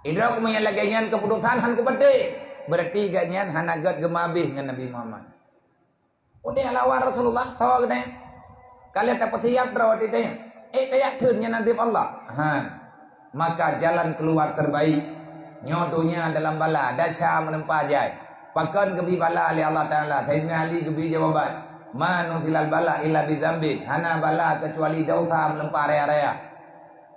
"Idroe meunyoe lagèe nyan keuputosan han kupatéh, beurati gobnyan hana gèt geumabéh ngon Nabi Muhammad." Udeh lawan Rasulullah, sawa geutanyoe. Ka lheueh tapeusiab droe watèe nyan. Eh, tajak theun nyan adeb Allah. Ha. Maka jalan keluar terbaik. Nyoe donya dalam bala, desya meuleumpa jai. Pakon geubri bala lé Allah Taala, Saidina Ali geubri jawaban, "Ma nuzilal bala illa bi dzambin." Hana bala keucuali desya meuleumpa raya-raya.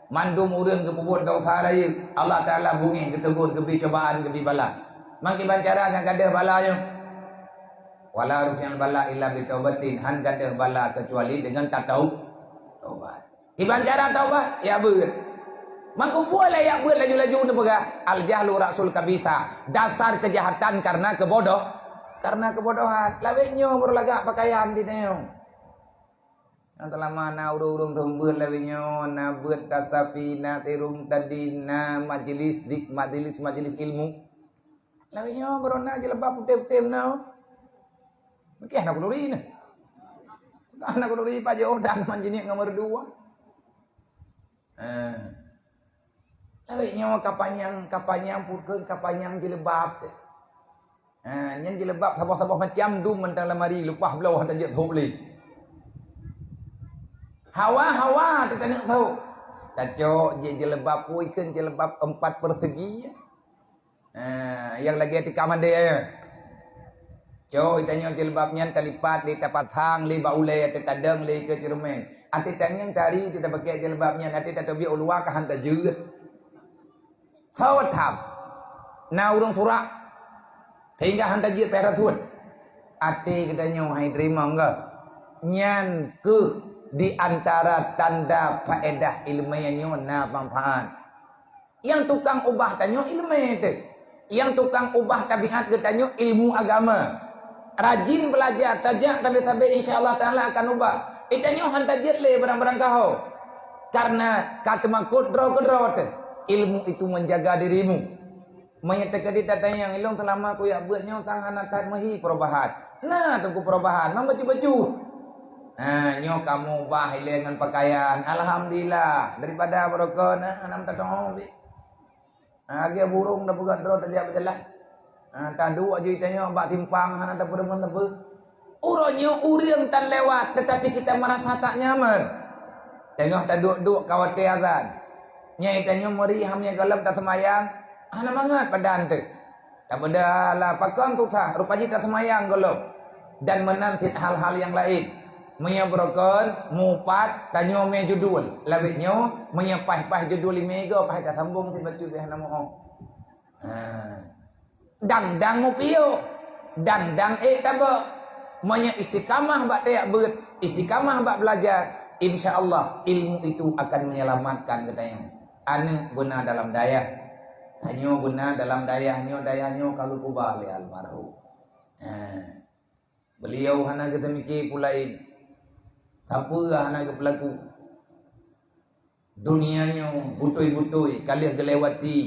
Mandum ureuëng geupeubuet desya rayeuk, Allah Taala beungéh geuteugôt geubri cobaan geubri bala. Mangkiban cara nyang gadôh bala nyoe. Wala rufi'al bala illa bitaubatin, han gadôh bala keucuali deungon tatau-, taubat. Kiban cara taubat, yak beuet. Maka buet lah yak beuet laju-laju neupeugah, "Al-jahlu ra'sul kabisa." Dasar kejahatan karena kebodoh-, karena kebodohan. Lawét nyoe baru lagak pakaian di nyoe. Nyang teulama na ureuëng-ureuëng seumeubeuet lawét nyoe, na beuet tasapi, na tirong tadi, na majelis dik-, majelis-majelis ilmu. Lawét nyoe baru na jilbab putéh-putéh meunoe. Mungkin hana kuduri nyoe. Hana kuduri pajoh dan manjinik ngon meurdua. Eh. Lawét nyoe ka panyang, ka panyang pukon, ka panyang jilbab teuh. Ha, nyan jilbab saboh-saboh macam dum mantong lamari, leupah bloe hana jeuet thôk lé. Hawa-hawa teuh taneuk thôk. Tacok jih jilbab pui kheun jilbab empat persegi. Ha, nyang lagée tika mandé. Cok, tanyoe jilbab nyan talipat lé tapasang lé bak ulée, teu tadong lé keu ceureumen. Até tangieng tari teu tapakée jilbab nyan, até tateubiet u luwa ka han tajeuet. Saut tham. Na ureuëng surak sehingga han tajeuet payah tasuet. Até geutanyoe hai teurimong geuh. Nyan keuh di antara tanda faedah ileumé nyoe na manfaat. Nyang tukang ubah tanyoe ileumé teuh. Nyang tukang ubah tabiat geutanyoe ilmu agama. Rajin beulajar, tajak sabe-sabe, insya Allah Taala akan ubah. Geutanyoe han tajeuet lé barang-barang kaho. Karena ka teumakot droe keudroe teuh. Ilmu itu menjaga dirimu. Meunyoe teukeudi tatanyong, "Ilong seulama kuyak beuet nyoe sang hana that meuhi perubahan." Nah, teungku perubahan, mang bacut-bacut. Ha, nyoe kamoe ubah ilée ngon pakaian. Alhamdulillah, daripada barokon, ha, hana meutatong. Ha, lagée burong tapeugah droe tajak beujalan. Ha, taduek aju tanyoe bak simpang hana tapeurumeun sapeue. Uroe nyoe ureuëng tan lewat, tetapi kita merasa tak nyaman. Teungoh taduek-duek ka watée azan. Nyai tanyoe meuri hamnya gohlom taseumayang, hana mangat padan teuh. Tapeugah lah pakon susah, rupa jih taseumayang gohlom. Dan meunan cit hal-hal nyang laén. Meunyoe beurukon, mupat, tanyoe mé judul. Lawét nyoe, meunyoe paih-paih judul limé goe, paih tasambong cit bacut beh hana moh. Ha. Dang-dang mupiôh, dang-dang ék tabok. Meunyoe istiqamah bak tajak beuet, istiqamah bak beulajar, insya Allah ilmu itu akan menyelamatkan geutanyoe. Aneuk beuna dalam dayah, tanyoe beuna dalam dayah nyoe, dayah nyoe ka geukeubah lé almarhum. Ha. Beuliau hana geuteumike peue laén, sapeue hana geupeulaku. Dunia nyoe beutôi-beutôi ka lheueh geulewati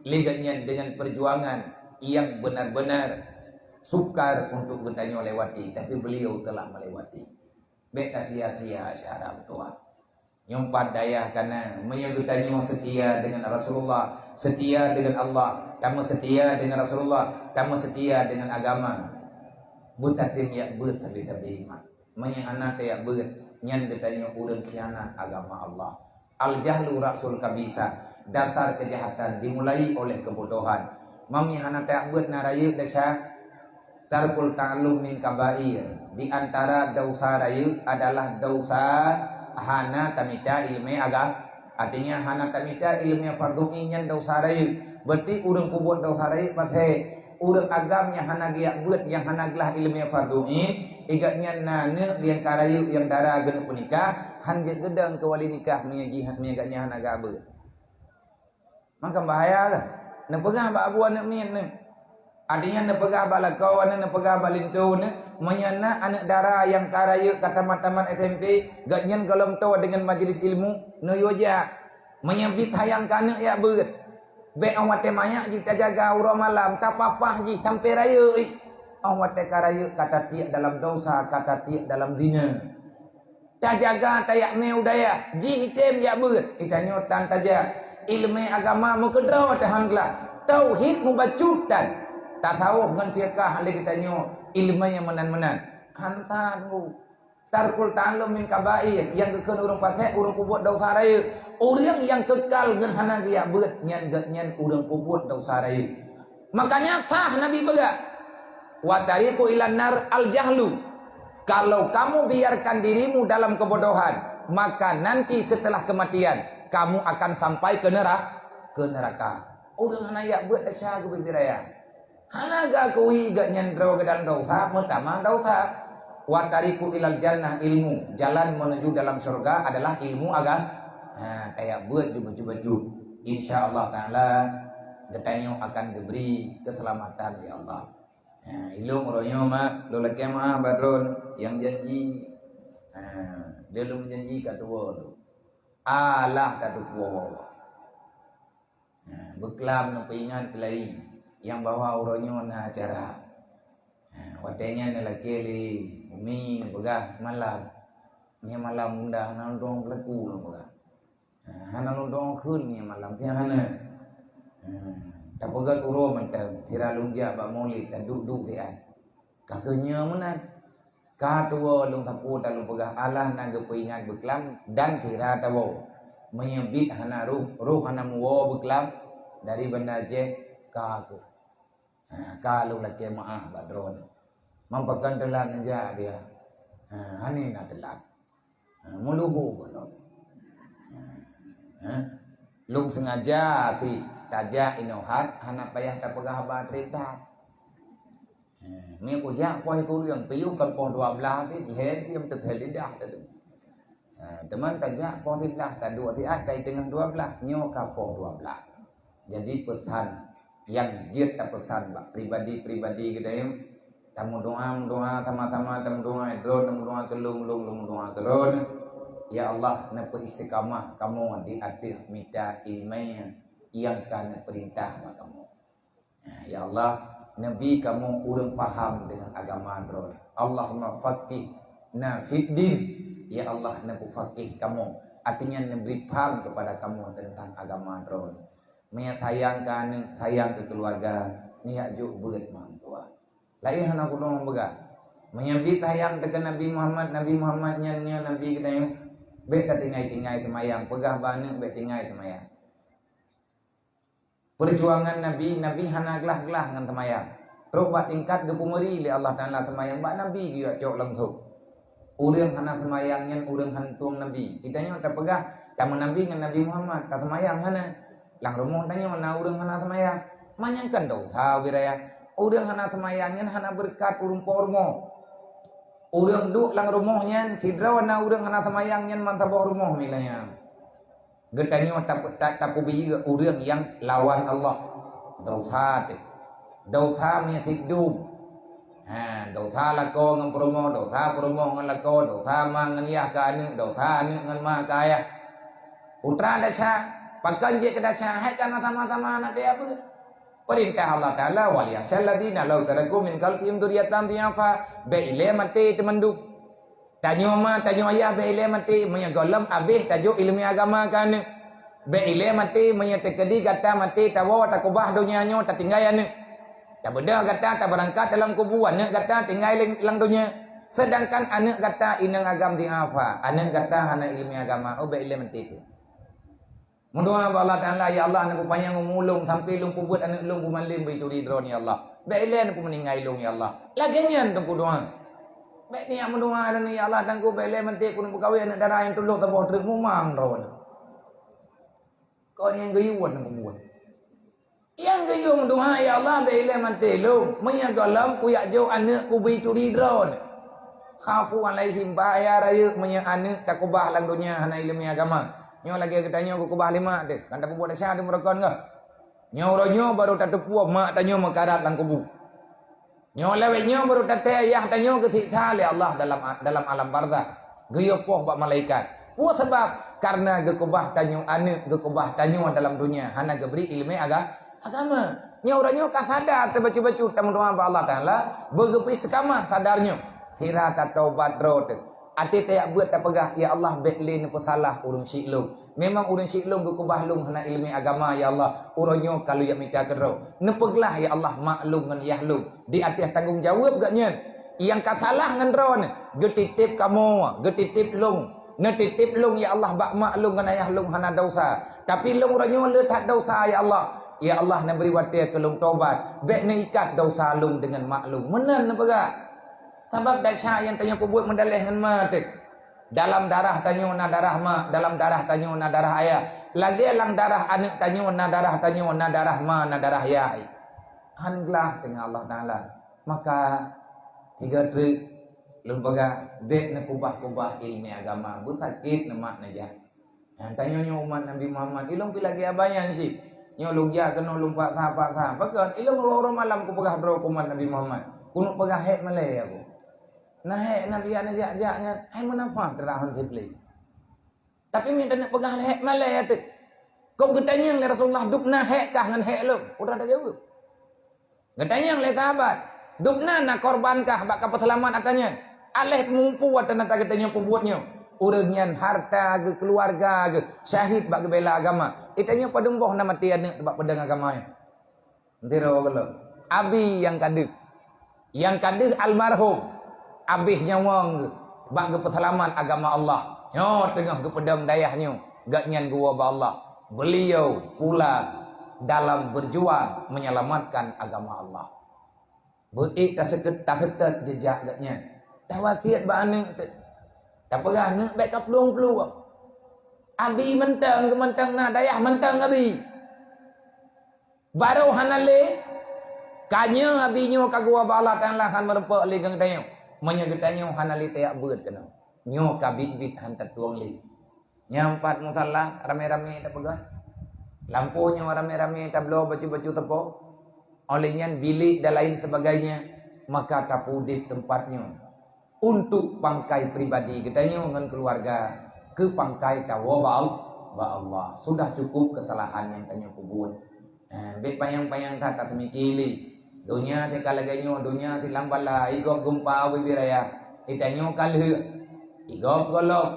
lé geuhnyan deungon peujuangan nyang beuna-beuna sukar untuk geutanyoe lewati, tapi beuliau telah melewati. Bék tasia-sia syedara meutuwah. Nyoe pat dayah kana, meunyoe geutanyoe seutia deungon Rasulullah, seutia deungon Allah, tameuseutia deungon Rasulullah, tameuseutia deungon agama, beutatem jak beuet sabe-sabe mak. Meunyoe hana tajak beuet, nyan geutanyoe ureuëng khianat agama Allah. Al-jahlu ra'sul kabisa, dasar kejahatan dimulai oleh kebodohan. Meunyoe hana tajak beuet na rayeuk desya, tarkul ta'allum min kabair. Di antara dosa rayeuk adalah dosa hana tamita ileumé aga-, artinya hana tamita ileumé fardhu ain nyan dosa rayeuk. Berarti ureuëng peubuet dosa rayeuk paséh. Ureuëng agam nyang hana geujak beuet, nyang hana glah ileumé fardhu ain, i gobnyan na aneuk nyang ka rayeuk nyang dara geuneuk peunikah, han jeuet geudong keu wali nikah meunyoe jih, meunyoe gobnyan hana geujak beuet. Maka bahaya lah. Neupeugah bak abu aneuk miet nyoe. Artinya neupeugah bak lakoe nyoe, neupeugah bak linto nyoe, meunyoe na aneuk dara nyang ka rayeuk ka tamat-tamat S M P, gobnyan gohlom toe deungon majlis ilmu, neuyue jak. Meunyoe bit hayang keu aneuk jak beuet, bék óh watée manyak jih tajaga uroe malam, tapapah jih sampoe rayeuk. Óh watée ka rayeuk ka tatiek dalam dosa, ka tatiek dalam zina. Tajaga tajak mé u dayah, jih item jak beuet, geutanyoe tan tajak. Ileumé agama meukeudroe teuh han glah, tauhid mubacut tan. Tasawuf ngon fiqah lé geutanyoe ileumé nyang meunan-meunan. Han tan bu. Tarkul ta'allum min kabair, nyang geukheun ureuëng paséh, ureuëng peubuet dosa rayeuk. Ureuëng nyang keukal ngon hana geujak beuet, nyan gobnyan ureuëng peubuet dosa rayeuk. Makanya sah Nabi peugah, "Wa tariqu ilan nar al-jahlu." Kalau kamu biarkan dirimu dalam kebodohan, maka nanti setelah kematian, kamu akan sampai ke nera-, ke neraka. Ureuëng hana jak beuet desya geubri raya. Hana geuakui geuh nyan droe geuh dalam dosa, meutamah dosa. Wa tariqu ilal jannah ilmu. Jalan menuju dalam syurga adalah ilmu agama. Ha, tajak beuet ju bacut-bacut. Insya Allah Taala geutanyoe akan geubri keuseulamatan lé Allah. Ha, ilôn uroe nyoe mak, lôn lakée meu'ah bak droe nyang janji. Ha, lôn janji ka tuwoe lôn. Alah ka tuwoe. Ha, beuklam neupeuingat keulayi nyang bahwa uroe nyoe na acara. Ha, watée nyan neulakée lé umi neupeugah malam. Nyan malam bunda hana lôn tuwoe peulaku lôn peugah. Ha, hana lôn tuwoe kheun nyan malam, tiang hana. Ha, tapeugét uroe mantong, sira lôn jak bak Maulid, taduek-duek siat. Ka keuh nyoe meunan. Ka tuwoe lôn sapeue tan lôn peugah, alah na geupeuingat beuklam dan sira tawoe. Meunyoe biet hana roh, roh hana muwoe beuklam dari Banda Aceh ka keuh. Ha, ka lôn lakée meu'ah bak droe. Meupakon teulat neujak dia. Ha, hana na teulat. Ha, meuluhu gohlom. Ha, lôn sengaja ti tajak inoe hat hana payah tapeugah haba treb that. Ha, meunyoe kujak poh sikureueng, piôh kon poh dua blaih ti, lhée ti teuthée lidah tadi. Ha, teuma tajak poh siblaih, taduek siat ka teungoh dua blaih, nyoe ka poh dua blaih. Jadi peusan nyang jeuet tapeusan bak pribadi-pribadi geutanyoe, tameudoa, meudoa sama-sama, tameudoa droe, tameudoa keu lôn, lôn, lôn meudoa keu droe. Ya Allah, neupeu istiqamah kamoe di ateueh mita ileumé nyang ka neupeurintah bak kamoe. Ya Allah, neubi kamoe ureuëng paham deungon agama droe. Allahumma faqihna fid din. Ya Allah, neupeufaqih kamoe. Artinya neubri paham kepada kamoe tentang agama droe. Meunyoe sayang keu aneuëk, sayang keu keuluwarga, neujak jok beuet meutuah. Laén hana kudong peugah. Meunyoe bi sayang teuh keu Nabi Muhammad, Nabi Muhammad nyan nyoe Nabi geutanyoe, bék ka tinggai-tinggai seumayang, peugah bak aneuëk bék tinggai seumayang. Peujuangan Nabi, Nabi hana glah-glah ngon seumayang. Trok bak tingkat geupeumeuri lé Allah Taala seumayang bak Nabi geuyue cok langsong. Ureuëng hana seumayang nyan ureuëng hantom Nabi. Geutanyoe tapeugah tameunabi ngon Nabi Muhammad, taseumayang hana. Lam rumoh tanyoe na ureuëng hana seumayang. Manyang kan dosa ubé raya. Ureuëng hana seumayang nyan hana beureukat ureuëng po rumoh. Ureuëng duek lam rumoh nyan, sidroe na ureuëng hana seumayang nyan meusaboh rumoh milék nyan. Geutanyoe tap-, ta-, tapeubi ureuëng nyang lawan Allah. Dosa teuh. Dosa meusidum. Ha, dosa lakoe ngon peurumoh, dosa peurumoh ngon lakoe, dosa ma ngon yah keu aneuëk, dosa aneuëk ngon ma keu ayah. Putra desya, pakon jeuet keu desya, hai kana sama-sama aneuk dia apa? Peurintah Allah Taala, "Wal yakhsyal ladzina law taraku min khalfihim dzurriyyatan dhi'afa." Bék ilée maté teumandum. Tanyoe ma, tanyoe ayah bék ilée maté, meunyoe gohlom abéh tajok ileumé agama keu aneuëk. Bék ilée maté, meunyoe teukeudi gata maté tawoe takeubah donya nyoe tatinggai aneuëk. Tabeudôh gata tabeurangkat dalam kubu, aneuëk gata tinggai lam, lam donya. Seudangkan aneuëk gata inong agam dhi'afa, aneuëk gata hana ileumé agama, oh bék ilée maté teuh. Meudoa bak Allah Taala, "Ya Allah, neupeupanyang umu lôn sampai lôn peubuet aneuëk lôn beumalém beucuri droe, ya Allah. Bék ilée neupeumeuninggai lôn, ya Allah." Lagée nyan teungku doa. Bék niyak meudoa dan, "Ya Allah, teungku bék ilée maté ku neupeukawen aneuëk dara nyang tulok saboh treuk mumang droe." Kon nyang geuyue teungku buet. Nyang geuyue meudoa, "Ya Allah, bék ilée maté lôn, meunyoe gohlom kujak jok aneuëk ku beucuri droe." Khafu alaihim, bahaya rayeuk meunyoe aneuëk takeubah lam donya hana ileumé agama. Nyoe lagée geutanyoe geukeubah lé mak teuh, kan tapeubuet desya teuh meurokon kah? Nyoe uroe nyoe barô tateupeue mak tanyoe meukarat lam kubu. Nyoe lawét nyoe barô taté ayah tanyoe geusiksa lé Allah dalam, dalam alam barzakh. Geuyue poh bak malaikat. Peue sabab? Karena geukeubah tanyoe aneuëk, geukeubah tanyoe dalam donya, hana geubri ileumé aga-, agama. Nyoe uroe nyoe ka sadar teubacut-bacut tameudoa bak Allah Taala, beugeupeuistiqamah sadar nyoe. Sira tatobat droe teuh. Até tajak beuet tapeugah, "Ya Allah, bék lé neupeusalah ureuëng syiek lôn. Memang ureuëng syiek lôn geukeubah lôn hana ileumé agama, ya Allah. Uroe nyoe ka lôn jak mita keudroe. Neupeuglah, ya Allah, mak lôn ngon yah lôn." Di ateueh tanggong jaweueb geuh nyan. Nyang ka salah ngon droeneuh, geutitip kamoe, geutitip lôn. Neutitip lôn, ya Allah, bak mak lôn ngon ayah lôn hana desya. Tapi lôn uroe nyoe le that desya, ya Allah. Ya Allah, neubri watée keu lôn tobat. Bék neuikat desya lôn deungon mak lôn. Meunan neupeugah. Sabab desya nyang tanyoe peubuet meudaléh ngon ma teuh. Dalam darah tanyoe na darah mak, dalam darah tanyoe na darah ayah. Lagée lam darah aneuëk tanyoe na darah tanyoe, na darah ma, na darah yah. Han glah teungoh Allah Taala. Maka tiga treuk lôn peugah, bèk neukubah-kubah ileumèe agama, beusakét neumak neujak. Nyang tanyoe nyoe umat Nabi Muhammad, ilôn pih lagèe abah nyan cit. Nyoe lôn jak keunoe lôn paksa-paksa. Pakon? Ilôn uroe-uroe malam kupeugah droe keu umat Nabi Muhammad. Keuneuk peugah hèk malèe aku. Na hèk Nabi hana jak-jak nyan, hai meunafah teurahon sipleh. Tapi meunyoe taneuk peugah hèk malèe teuk. Kok geutanyong lé Rasulullah, "Dubna hèk kah ngon hèk lôn?" Udah tajaweueb. Geutanyong lé sahabat, "Dubna na korban kah bak kapeuseulamat ata nyan?" Aléh mupu ata na tageutanyong peubuet nyoe. Ureueng nyan hareuta geuh, keuluwarga geuh, syahid bak geubela agama. Itanyong padum boh na maté aneuk bak peudeueng agama nyan. Sidroe gohlom. Abi nyang ka deuh. Nyang ka deuh almarhum. Abéh nyawöng geuh bak geupeuseulamat agama Allah. Nyoe teungoh geupeudong dayah nyoe, gobnyan geuwoe bak Allah. Beliau pula dalam berjuang menyelamatkan agama Allah. Beuék taseutôt, taseutôt jeujak gobnyan. Tawasiet bak aneuk teuh. Tapeugah aneuk bèk kaplueng-plueng. Abi mantong, geumantong na dayah mantong abi. Barô hana lé, ka nyoe abi nyoe ka geuwoe bak Allah Taala han meurumpok lé ngon geutanyoe. Meunyoe geutanyoe hana lé tajak beuet keunoe. Nyoe ka biet-biet han tatueng lé. Nyang pat musala ramé-ramé tapeugah. Lampôh nyoe ramé-ramé tabloe bacut-bacut teupô. Oleh nyan bilik dan lain sebagainya, maka tapeudeh teumpat nyoe. Untuk pangkai pribadi geutanyoe ngon keuluwarga, keu pangkai tawoe bak Al-, bak Allah. Sudah cukup kesalahan nyang tanyoe peubuet. Eh, bèk panyang-panyang that taseumiké lé. Donya teuka lagèe nyoe, donya silang bala, igob geumpa ubé raya. Geutanyoe ka lheueh, igob gohlom.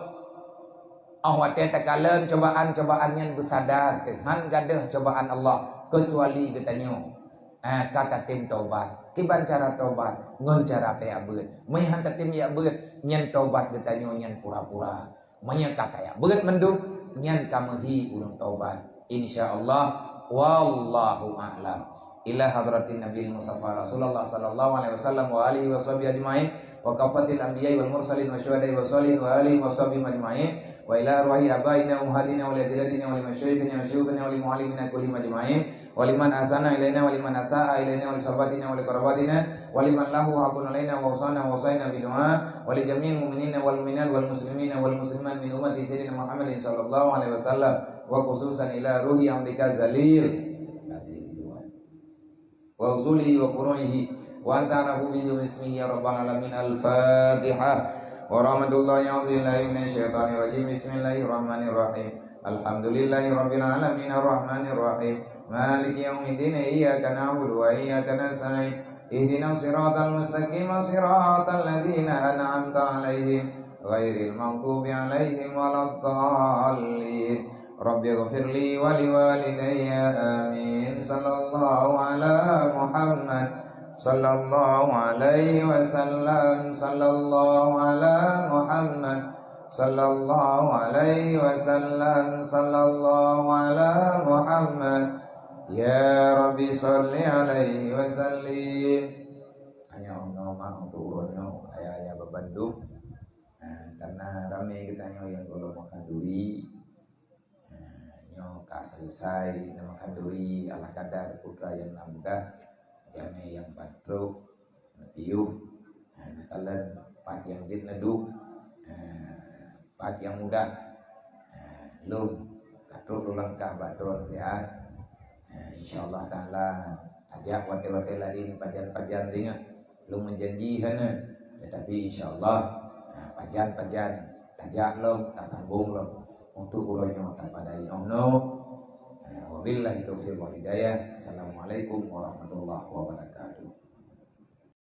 Óh watèe takalon cobaan-cobaan nyan beusadar, Tuhan gadôh cobaan Allah, keucuali geutanyoe. Ah, ka tatem tobat. Kiban cara tobat? Ngon cara tajak beuet. Meunyoe han tatem jak beuet, nyan tobat geutanyoe nyan pura-pura. Meunyoe ka tajak beuet mandum, nyan ka meuhi ureueng tobat. Insya Allah, wallahu a'lam. Ila hadratin Nabil Mustafa Rasulullah sallallahu alaihi wasallam wa alihi wa sahbihi ajma'in, wa kafatil anbiya'i wal mursalin wa syuhada'i wa sholihin wa alihi wa sahbihi ajma'in, wa ila arwahi abaina wa ummahatina wa li ajdadina wa li masyayikhina wa syuyukhina wa li muallimina kullihim ajma'in, wa liman ahsana ilaina wa liman asa'a ilaina wa li sahabatina wa li qarabatina wa liman lahu haqqun alaina wa awsana wa wasaina bid du'a wa li jami'il mu'minina wal mu'minat wal muslimina wal muslimat min ummati Sayyidina Muhammadin sallallahu alaihi wasallam, wa khususan ila ruhi abdika Zalil Nabi Ridwan wa usuli wa furu'ihi wa anta a'rafu bihi wa ismihi ya rabbal alamin. Al-Fatihah. Wa rahmatullahi, a'udzu billahi minasy syaithanir rajim. Bismillahirrahmanirrahim. Alhamdulillahi rabbil alamin, arrahmanir rahim, maliki yaumiddin, iyyaka na'budu wa iyyaka nasta'in, ihdinas siratal mustaqim, siratal ladzina an'amta 'alaihim, ghairil maghdubi 'alaihim waladdallin. Rabbighfirli wa liwalidayya, amin. Sallallahu ala Muhammad, sallallahu alaihi wasallam, sallallahu ala Muhammad, sallallahu alaihi wasallam, sallallahu ala Muhammad. Ya Rabbi, salli alaihi wasallim. Hanya Allah mak untuk uroe nyoe, ayah-ayah babandum. Ah, karena ramé geutanyoe nyang gohlom makhanduri. Ah, nyoe ka selesai, nama khanduri ala kadar putra nyang na muda, jamé nyang patrok, piôh, ah, takalon pat nyang jeuet neuduek, ah, pat nyang muda, ah, lôn ka trok lôn langkah bak droeneuh siat. Ah, insya Allah Taala, tajak watèe-watèe laén pajan-pajan teungoh. Lôn meujanji hana, tetapi insya Allah, ah, pajan-pajan tajak lom, tasambong lom. Untuk uroe nyoe tapadai 'oh noe. Ah, wabillahi taufiq wal hidayah. Assalamualaikum warahmatullahi wabarakatuh.